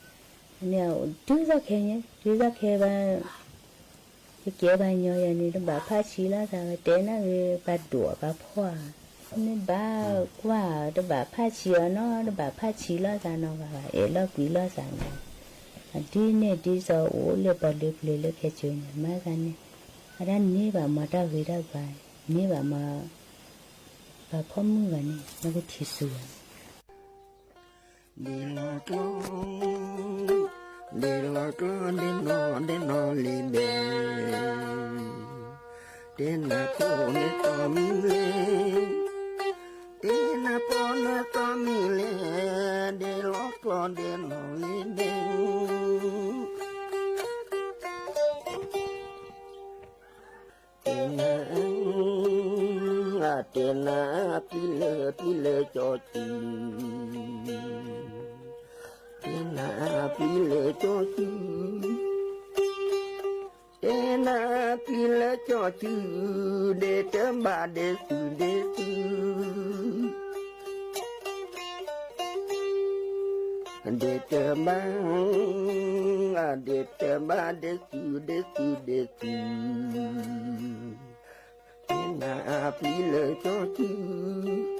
န့ၣ်တုၤသီခဲန့ၣ် တုၤသီခဲဘၣ် ယကဲပှၤကညီယၤန့ၣ် တဘၣ်ဖးဆံးလိာ်သးဘၣ်, တဲနၢ်ဂ့ၤ ပှၤဒိၣ်ပှၤဖီၣ်ဧါ, နဘၣ်ကွၢ် တဘၣ်ဖးဆံးအီၤနီၤ, တဘၣ်ဖးဆံးလိာ်သးနီတဂၤဘၣ်, အဲၣ်လိာ်ကွံလိာ်သးန့ၣ်, အဒ်န့ၣ်ဒ်သိးအိၣ်လၢပှၤလၢပျၢၤလၢခဲကိာ်န့ၣ် မၤသးန့ၣ်, အတၢ်န့ၢ်ဘၣ်မၤတၢ်ဂ့ၤတၢ်ဘၣ်, န့ၢ်ဘၣ်မၤ ပှၤဖီၣ်မုၢ်ဂၤန့ၣ် နကထံၣ်စူၤဘၣ်န့ၣ် ဒ့လီၤကျီ, ဒ့လီၤကျီ ဒ့နီၢ်ဒ့နီၢ်လံဘဲ, တဲနၤဖိန့ၣ်တီမံၤလဲၣ်, တဲနၤဖိန့ၣ်တီမံၤလဲၣ်, ဒ့လီၤကျီ ဒ့နီၢ်လံဘဲ တဲနၤ, တဲနၤပျံၤလၢပျံၤလၢကၠီစု, တဲနၤပျံၤလၢကၠီစု, တဲနၤပျံၤလၢကၠီစု, ဒ့တဘၣ်ဒ့စုဒ့စု ဒ့တဘၣ်, ဒ့တဘၣ်ဒ့စုဒ့စုဒ့စု, တဲနၤပျံၤလၢကၠီစု,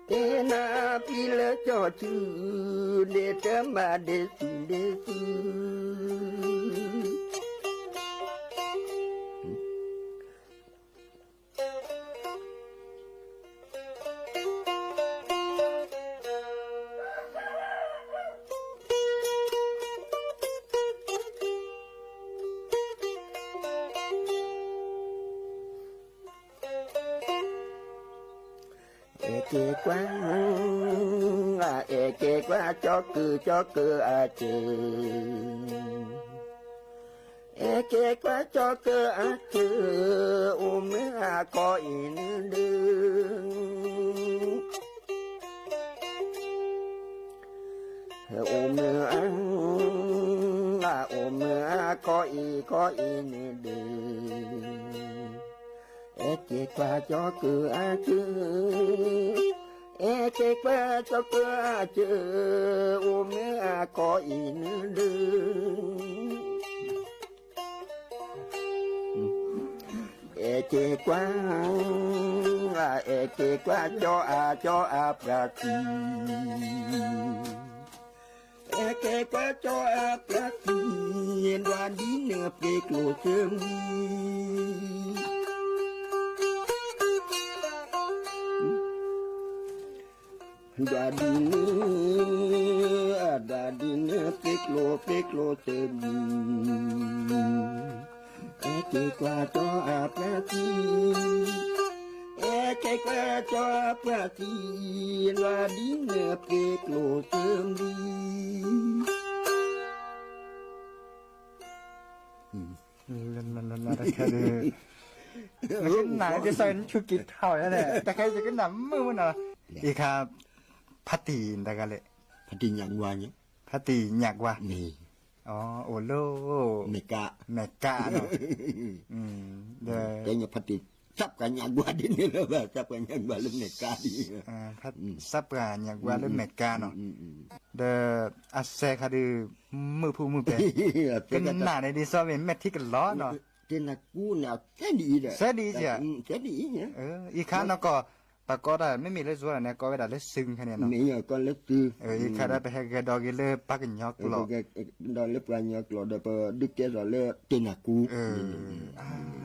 တဲနၤပျံၤလၢကၠီစု, ဒ့တဘၣ်ဒ့စုဒ့စု အဲၣ်က့ၤကွၢ်, အဲၣ်က့ၤကွၢ် ကၠီကုာ် ကၠီကုာ်အစၢၤ, အဲၣ်က့ၤကွၢ် ကၠီကုာ်အစၢၤ, အိၣ်မ့ၢ်အကီအံၤန့ၣ်ဒုး အိၣ်မ့ၢ်အ, အိၣ်မ့ၢ်အကီအံၤ ကီအံၤန့ၣ်ဒုး, အဲၣ်က့ၤကွၢ် ကၠီကုာ်အစၢၤ, အဲၣ်က့ၤကွၢ် ကၠီကုာ်အစၢၤ, အိၣ်မ့ၢ်အကီအံၤန့ၣ်ဒုး အဲၣ်က့ၤကွၢ်, အဲၣ်က့ၤကွၢ် ကၠီအ, ကၠီအပှၤခံ, အဲၣ်က့ၤကွၢ် ကၠီအပှၤခံ, ဒွးဒ်နပှ့ၤကျိၣ်စၢမံၤ ဒွးဒ်န, ဒွးဒ်နပှ့ၤကျိၣ် ပှ့ၤကျိၣ်စၢမံၤ, အဲၣ်က့ၤကွၢ် ကၠီအပှၤခံ, အဲၣ်က့ၤကွၢ် ကၠီအပှၤခံ, ဒွးဒ်နပှ့ၤကျိၣ်စၢမံၤ နကနၣ်ကစၢ်နဆူက့ၤထီၣ်န့ၣ် တခါယကနၣ်မုာ်မုာ်နီၤ, အံၤခါ, ဖါတံၢ်တဂၤလဲၣ်, ဖါတံၢ်ညၣ်ကွါ, ဖါတံၢ်ညၣ်ကွါ, အိၣ်လၢ, မဲၢ်ကး, မဲၢ်ကးနီၤ, ဒီး, ဖါတံၢ်, သးပှၢ်ညၣ်ကွါဒ်န့ၣ်လၢၤဘၣ်, သးပှၢ်ညၣ်ကွါလၢမဲၢ်ကးဒ် သးပှၢ်ညၣ်ကွါလၢမဲၢ်ကးနီၤ, ဒီး, အစဲးခါဒုး, မုာ်ဖူမုာ်ပဲ, ကနၣ်န့ၣ်ဒ်သိးမ့ၢ်မဲာ်ထံကလီၤနီၤ, တနကူန့ၣ် စဲဒ်အံၤဒီး, စဲဒ်အံၤ, အံၤခါနီၢ်ကီၢ်, ပှၤကိးတၢ်မ့မ့ၢ်လၢယိၤန့ၣ် ကိးဝဲဒၣ်လၢစုခါန့ၣ်နီၤ, အံၤခါဒီးပဟဲဂဲၤဒီးဂ့ၤလၢပှၤကညီကျိာ်, ဒီးလၢပှၤကညီကျိာ်ဒီးပဒုးကဲထီၣ်လၢတနကူ,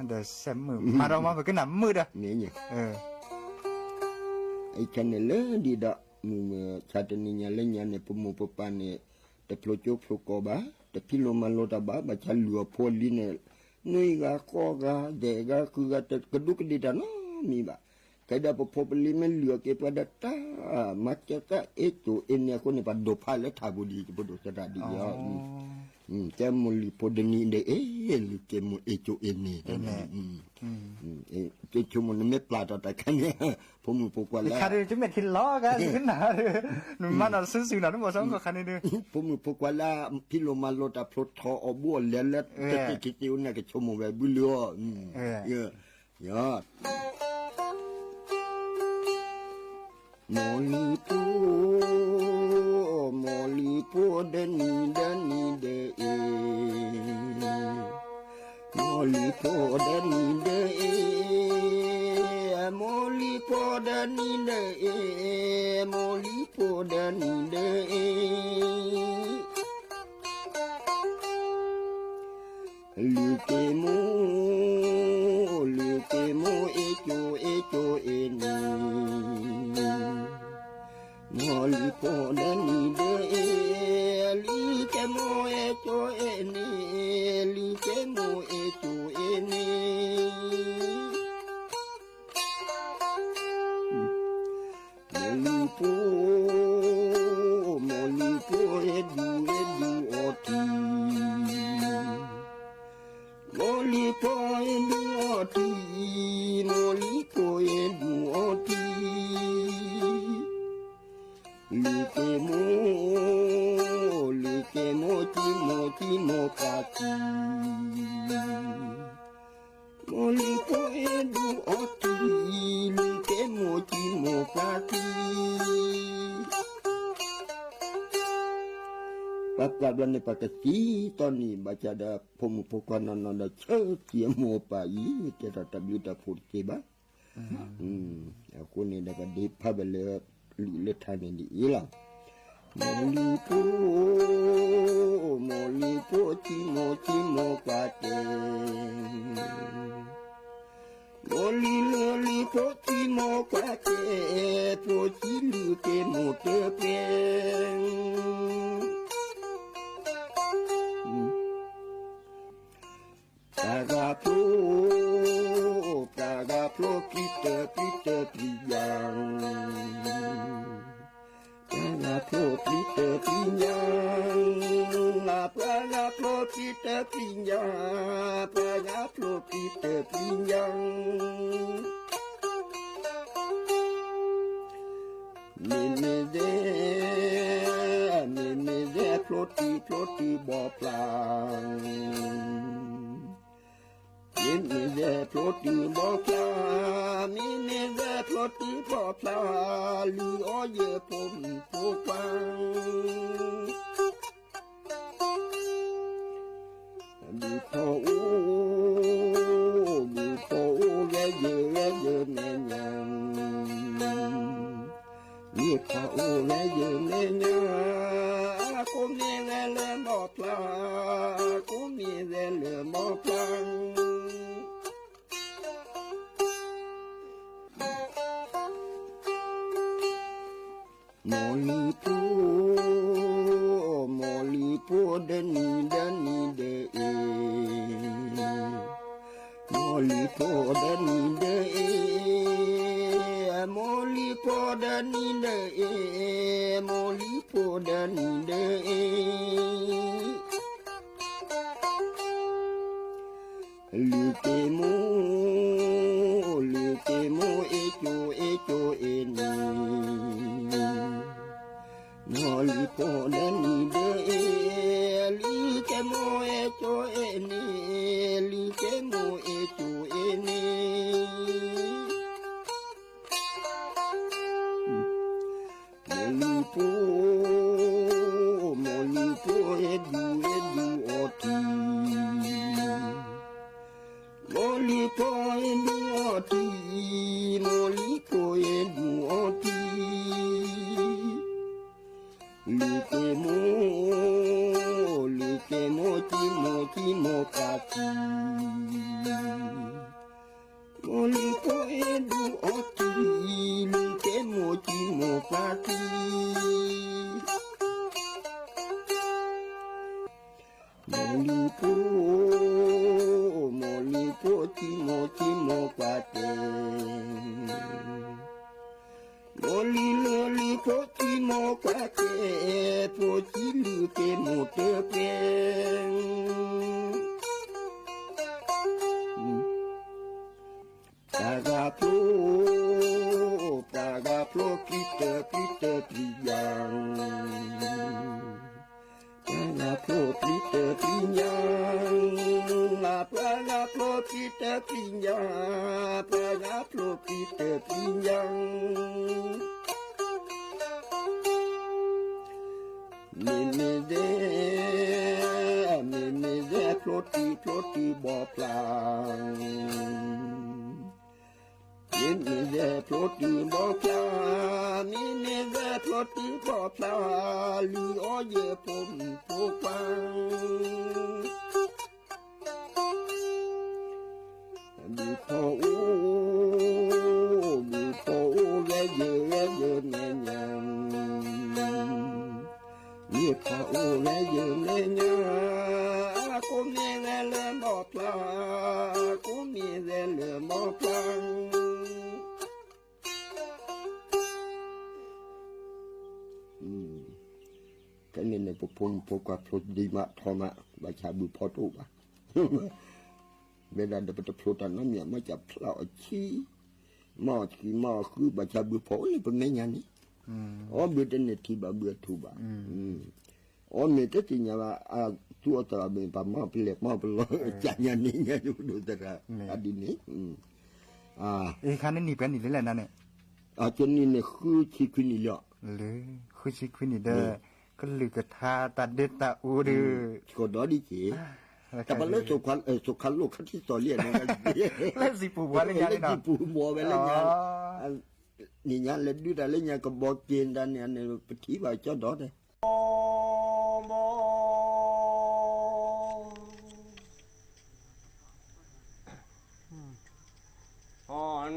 ဒီးစဲးမုာ်, မၤဒီးမ့ၢ်ပကနၣ်မုာ်ဒီး အံၤခဲန့ၣ်လၢဒ်ဒီး, မုၢ်မဆါတနံၤညါလၢညါန့ၣ် ပမိၢ်ပပၢ်န့ၣ်, တဖျိကၠိဖျိကီၢ်ဘၣ်, တဖံးလိာ်မၤလိာ်တၢ်ဘၣ်, ဘၣ်ဆၣ်လုၢ်အဖိအလံၤန့ၣ်, နွံဂၤဃိးဂၤ ဒဲးဂၤဃုဂၤ တကဒူးကဒ့ၣ်တၢ်နီတမံၤဘၣ်, ကဲဒီးပဖိပလံၤမ့ၢ်လုၢ်အီၣ်က့ၤပှၤဒီးတၢ် မၤစၢၤတၢ်အ့ၣ်ကိၣ်အ့ၣ်န့ၣ်အဃိန့ၣ် ပှၤဒိးဖးလၢထးပူၤဒ်ယဖိဒိၣ်သရၣ်ဒ်အံၤ, ကဲမိၢ်လုၢ်ဖိဒ်န့ၣ်ဒီးအ့ၣ် လုၢ်ကဲမိၢ်အ့ၣ်ကိၣ်အ့ၣ်န့ၣ်, ကဲဆိကမိၣ်နမ့ၢ်ပျၢ်ထီၣ်တၢ်ခါန့ၣ် ဖိမုၣ်ဖိခွါလၢ နမၤနီၢ်တစုစုနီၤ တဘၣ်စီကီၢ်ခါန့ၣ်ဒီး ဖိမုၣ်ဖိခွါလၢ ဖံးလိာ်မၤလိာ်တၢ်ဖျိထီၣ်အီၣ်ဘူးအီၣ်လဲၤလၢ တသ့ၣ်ခံသ့ၣ်အိၣ်န့ၣ် ကဆိကမိၣ်ဝဲဘုလၢအီၤ, ယ မိၢ်လုၢ်ဖိ, မိၢ်လုၢ်ဖိဒ်န့ၣ်ဒ်န့ၣ်ဒီးအ့ၣ်, မိၢ်လုၢ်ဖိဒ်န့ၣ်ဒီးအ့ၣ်, မိၢ်လုၢ်ဖိဒ်န့ၣ်ဒီးအ့ၣ်, မိၢ်လုၢ်ဖိဒ်န့ၣ်ဒီးအ့ၣ် လုၢ်ကဲမိၢ်, လုၢ်ကဲမိၢ်အ့ၣ်ကိၣ်အ့ၣ်ကိၣ်အ့ၣ်န့ၣ်, မိၢ်လုၢ်ဖိဒ်န့ၣ်ဒီးအ့ၣ်, လုၢ်ကဲမိၢ်အ့ၣ်ကိၣ်အ့ၣ်န့ၣ်, လုၢ်ကဲမိၢ်အ့ၣ်ကိၣ်အ့ၣ်န့ၣ် မိၢ်လုၢ်ဖိ, မိၢ်လုၢ်ဖိအဲၣ်ဒူအဲၣ်ဒူအီထံ, မိၢ်လုၢ်ဖိအဲၣ်ဒူအီထံ, မိၢ်လုၢ်ဖိအဲၣ်ဒူအီထံ, လုၢ်ကဲမိၢ်, လုၢ်ကဲမိၢ်ကံမိၢ်ကံမိၢ်ပှၢ်ကံ မိၢ်လုၢ်ဖိအဲၣ်ဒူအီထံ, လုၢ်ကဲမိၢ်ကံမိၢ်ပှၢ်ကံ, ပှၤပျၢ်ဘျီန့ၣ် ပှၤကသံတီန့ၣ် ဘၣ်ဆၣ်ဒီးဖိမုၣ်ဖိခွါနီၢ်နီၢ်ဒီး ဆၢက့ၤအမိၢ်အပၢ်အံၤ ကဲထီၣ်တၢ်ဘျုးတၢ်ဖှိၣ်တက့ၢ်ဘၣ်. အဃိန့ၣ်ဒီး ပဒ့ဖးဘၣ်လၢ လုၢ်လၢထါန့ၣ်ဒ်အံၤလီၤ. မိၢ်လုၢ်ဖိ, မိၢ်လုၢ်ဖိကံမိၢ်ကံမိၢ်ပှၢ်ကဲ, မိၢ်လုၢ်လၢလုၢ်ဖိကံမိၢ်ပှၢ်ကဲ, ဖိကံလုၢ်ကဲမိၢ်တပှဲၤ တၢ်ဂၤဖျိ, တၢ်ဂၤဖျိပျံၤတၢ်ပျံၤတၢ်ပျံၤညါ, တၢ်ဂၤဖျိပျံၤတၢ်ပျံၤညါ, ပှၤဂၤဖျိပျံၤတၢ်ပျံၤညါ, ပှၤဂၤဖျိပျံၤတၢ်ပျံၤညါ မ့မ့ၢ်ဒဲ, မ့မ့ၢ်ဒဲဖျိတုၤဖျိတုၤဘီဖျါ, မ့မ့ၢ်ဒဲဖျိတုၤဘီဖျါ, မ့မ့ၢ်ဒဲဖျိတုၤဘီဖျါ, လုၢ်အီၣ်ယဖိမုၣ်ဖိခွါ ဘုဖီအိၣ်, ဘုဖီအိၣ်ဂဲၤယဲၤဂဲၤယဲၤမဲာ်ညါ, ဘုဖီအိၣ်ဂဲၤယဲၤမဲာ်ညါ, ကိးမ့ၢ်ဂဲၤလၢဘီဖျါ, ကိးမ့ၢ်ဂဲၤလၢဘီဖျါ မိၢ်လုၢ်ဖိ, မိၢ်လုၢ်ဖိဒ်န့ၣ်ဒ်န့ၣ်ဒီးအ့ၣ်, မိၢ်လုၢ်ဖိဒ်န့ၣ်ဒီးအ့ၣ်, မိၢ်လုၢ်ဖိဒ်န့ၣ်ဒီးအ့ၣ်, မိၢ်လုၢ်ဖိဒ်န့ၣ်ဒီးအ့ၣ် လုၢ်က့ၤမိၢ်, လုၢ်က့ၤမိၢ်အဲၣ်ကိၣ်အဲၣ်ကိၣ်အဲၣ်န့ၣ်, မိၢ်လုၢ်ဖိဒ်န့ၣ်ဒီးအ့ၣ်, လုၢ်က့ၤမိၢ်အဲၣ်ကိၣ်အဲၣ်န့ၣ်, လုၢ်က့ၤမိၢ်အဲၣ်ကိၣ်အဲၣ်န့ၣ် မိၢ်လုၢ်ဖိ, မိၢ်လုၢ်ဖိအဲၣ်ဒူအဲၣ်ဒူအီထံ, မိၢ်လုၢ်ဖိအဲၣ်ဒူအီထံ, မိၢ်လုၢ်ဖိအဲၣ်ဒူအီထံ, လုၢ်က့ၤမိၢ်, လုၢ်က့ၤမိၢ်ကံမိၢ်ကံမိၢ်ပှၢ်ကံ မိၢ်လုၢ်ဖိအဲၣ်ဒူအီထံ, လုၢ်က့ၤမိၢ်ကံမိၢ်ပှၢ်ကံ မိၢ်လုၢ်ဖိ, မိၢ်လုၢ်ဖိ ဖိဆံမိၢ်ဆံမိၢ်ကွၢ်တဲ, မိၢ်လံၤလၢလံၤ ဖိဆံမိၢ်ကွၢ်တဲ, ဖိဆံလုၢ်က့ၤမိၢ်တပှဲၤ, ပှၤဂၤဖျိ, ပှၤဂၤဖျိပျံၤတၢ်ပျံၤတၢ်ပျံၤယၤ ပှၤဂၤဖျိပျံၤတၢ်ပျံၤညါ, ပှၤဂၤဖျိပျံၤတၢ်ပျံၤညါ, ပှၤဂၤဖျိပျံၤတၢ်ပျံၤညါ, မ့မ့ၢ်ဒဲ, မ့မ့ၢ်ဒဲဖျိတုၤဖျိတုၤဘီဖျါ မ့မ့ၢ်ဒဲဖျိတုၤဘီဖျါ, မ့မ့ၢ်ဒဲဖျိတုၤဘီဖျါ, လုၢ်အီၣ်ယဲၢ်ဖိမုၣ်ဖိခွါ, ဘုဖီအိၣ်, ဘုဖီအိၣ်ဂဲၤယဲၢ်ဂဲၤယဲၢ်မဲာ်ညါ မ့ၢ်ဖီအိၣ်ဂဲၤယဲၢ်မဲာ်ညါ, ကိးမ့ၢ်ဂဲၤလၢဘီဖျါ, ကိးမ့ၢ်ဂဲၤလၢဘီဖျါ, ဖဲန့ၣ်န့ၣ် ပဖိမုၣ်ဖိခွါဖျိဒံးမးထီမး ဘၣ်ဆၣ်ဘုဖီတအိၣ်ဘၣ်. မ့ၢ်ဒၣ်ဒီးပတဖျိတၢ်နီတမံၤ မ့ၢ်ကဖျါအီၤဆံ, မၤအီၤဆံမၤအီၤဃု ဘၣ်ဆၣ်ဘုဖီအိၣ်လၢပမဲာ်ညါန့ၣ်, အီၣ်ဘုတန့ၢ်ထံၣ်ဘၣ်ဘုအထူၣ်ဘၣ်, အီၣ်မ့ၢ်တသ့ၣ်ညါဘၣ် အသူအီၤသရၣ်ဘၣ် ပှၤမၤပလဲၤမၤပလီၤ ကၢ်ညါန့ၣ်ညါယဒိၣ်သရၣ် အဒ်န့ၣ်, အခါန့ၣ်နံၣ်ပှဲၤနံၣ်လဲၣ်လဲၣ်နၤန့ၣ်, အကနံၣ်န့ၣ်ဃုဆံခွံနံၣ်လီၤ, လၢ ဃုဆံခွံနံၣ်ဒီး ကလုၢ်ကထါတၢ်ဒ့တၢ်အူဒီး ကီၢ်ဒီဒ်က့ၤ, တၢ်ပှၤလၢ သိခါလိၣ်ခါထံသီလံန့ၣ်, လၢစံာ်ပူၤဘှီလၢညါန့ၣ်နီၤ, လၢစံာ်ပူၤဘှီဝဲလၢညါ, န့ၣ်ညါလဲၤဒုးတၢ်လၢညါကဘီက့ၤတၢ်န့ၣ်န့ၣ် ပထံၣ်ဘၣ်ကၠီဒီးတဲ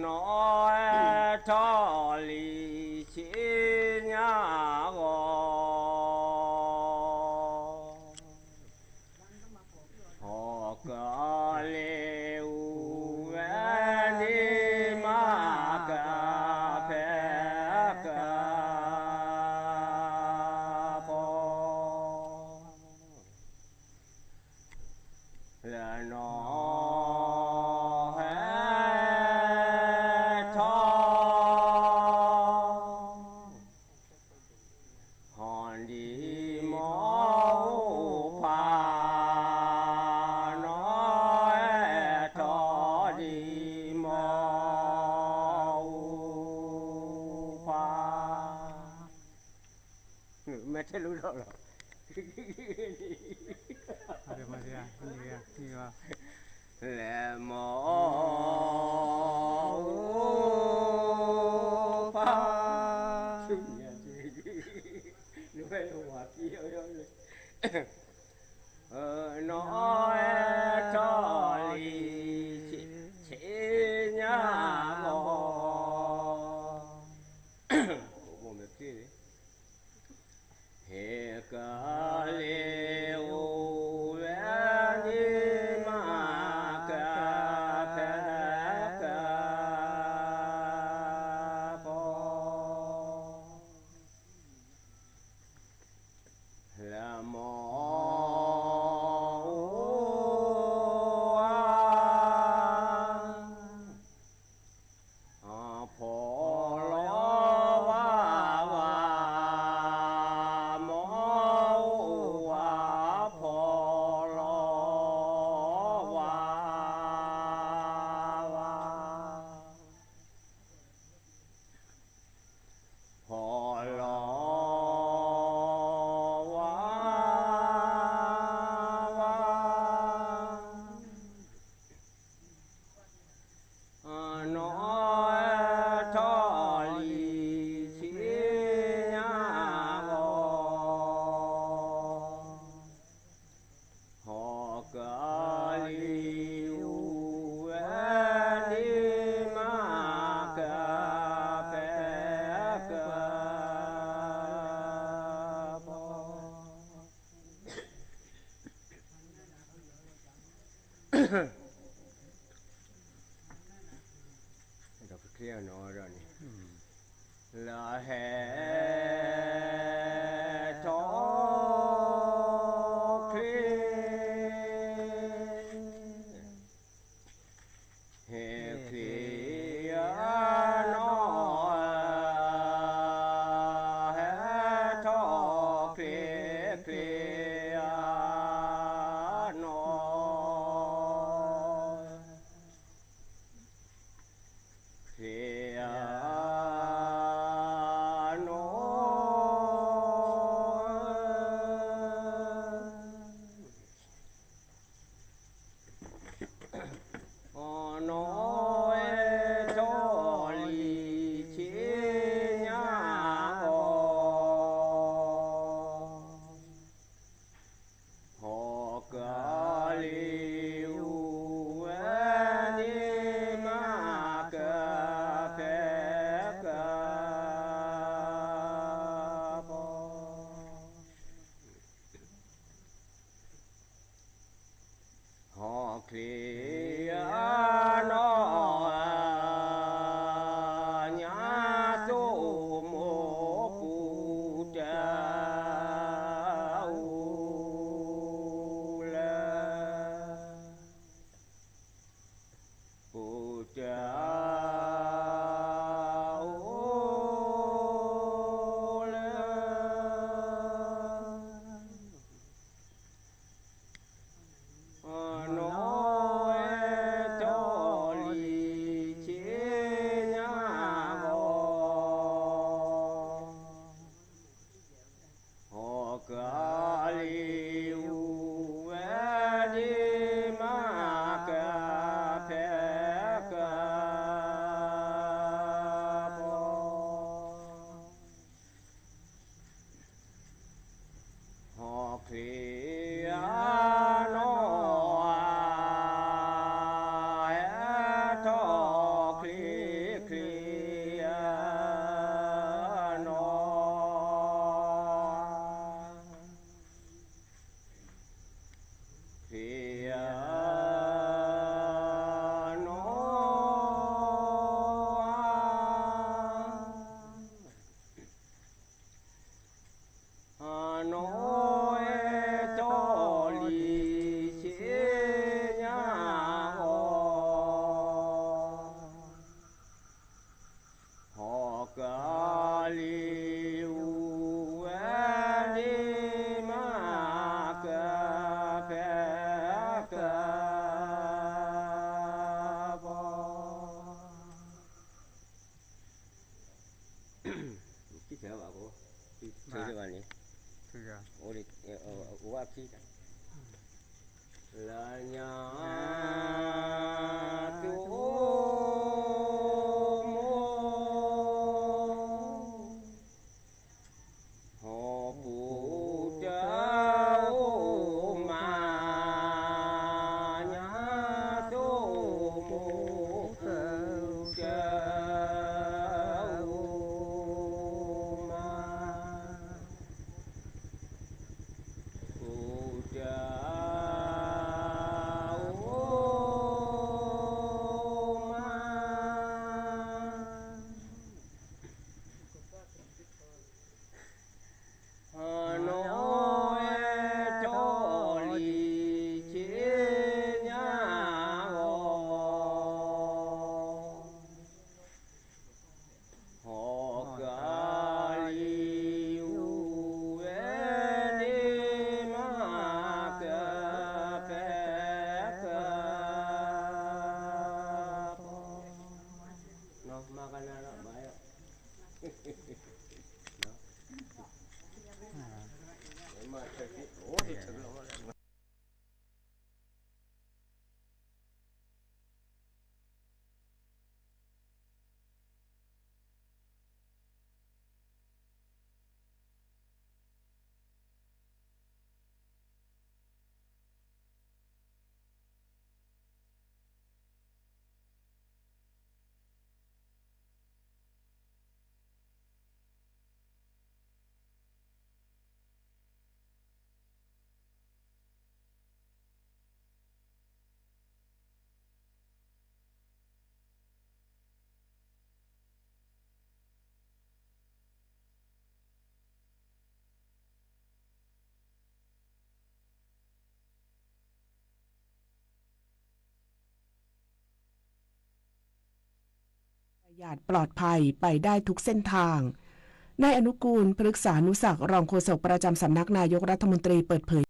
နီၢ်အဲၣ်ထီၣ်လံဆ့ညါဂီၤ, ဟီၣ်ကလ့ၤအူဝဲန့ၣ်မၤကဖဲကဖီ လၢနီၢ်အဲၣ်ထီၣ် ဟီၣ်ဒံးမီၢ်အူဖး, နီၢ်အဲၣ်ထီၣ်ဒံးမီၢ်အူဖး, မ့ၢ်ထဲလိၣ်ထီၣ်လီၤ, လဲၤမီၢ်အူဖး, နဝဲလၢဝၤကံအီၤလၢ နီၢ်အဲၣ်ထီၣ်လံ ဆ့ညါဂီၤ, ဟီၣ်ကလ့ၤအူဝဲန့ၣ်မၤကဖဲကဖီ လၢမီၢ်အူအါ, ဖီၣ်လီၤဝါဝါ, မီၢ်အူအါ ဖီၣ်လီၤဝါဝါ ဖီၣ်လီၤဝါဝါ, နီၢ်အဲၣ်ထီၣ်လံဆ့ညါဂီၤ, ဟီၣ်ကလ့ၤအူဝဲန့ၣ်မၤကဖဲ ကဖီ လၢဟဲထီၣ်ချ့ ဟဲချ့အနီၢ်, ဟဲထီၣ်ချ့ချ့အနီၢ်, ချ့အနီၢ် အနီၢ်အဲၣ်ထီၣ်လံဆ့ညါအီၤ, ဟီၣ်ကလံၤဟူးဝဲဒံးမၤကဖဲကပီၤ ဟီၣ်ချ့အနီၢ် ညါသိၣ်မိၢ်ပူၤတၢ်အိၣ်လၢ ပူၤတၢ် အိၣ်လၢ အနီၢ်အဲၣ်ထီၣ်လံဆ့ညါအီၤ, ဟီၣ်ကလံၤဟူးဝဲဒံးမၤကဖဲကပီၤ ဟီၣ်ချ့အနီၢ် ဟဲထီၣ်ချ့ချ့အနီၢ် ချ့အနီၢ် အနီၢ်အဲၣ်ထီၣ်လံဆ့ညါအီၤ, ဟီၣ်ကလံၤဟူးဝဲဒံးမၤကဖဲကပီၤ ခံဘၣ်န့ၣ်, အိၣ်ဝဲခံ, လၢညါသိၣ်မိၢ် ဟီၣ်ပူၤတၢ်အိၣ်မး, ညါသိၣ်မိၢ်ပူၤတၢ်အိၣ်မး, ပူၤတၢ်အိၣ်မး အနီၢ်အဲၣ်ထီၣ်လံဆ့ညါအီၤ, ဟီၣ်ကလံၤဟူးဝဲဒံးမၤကဖဲကပီၤ မၤကနၣ်လီၤဘၣ်ယီၤ မၤထၢၣ်သ့ၣ် အိၣ်သ့ၣ်ထၢၣ်လီၤ อย่างปลอดภัย ไปได้ทุกเส้นทาง นายอนุกูล พฤกษานุศักดิ์ รองโฆษกประจำสำนักนายกรัฐมนตรี เปิดเผย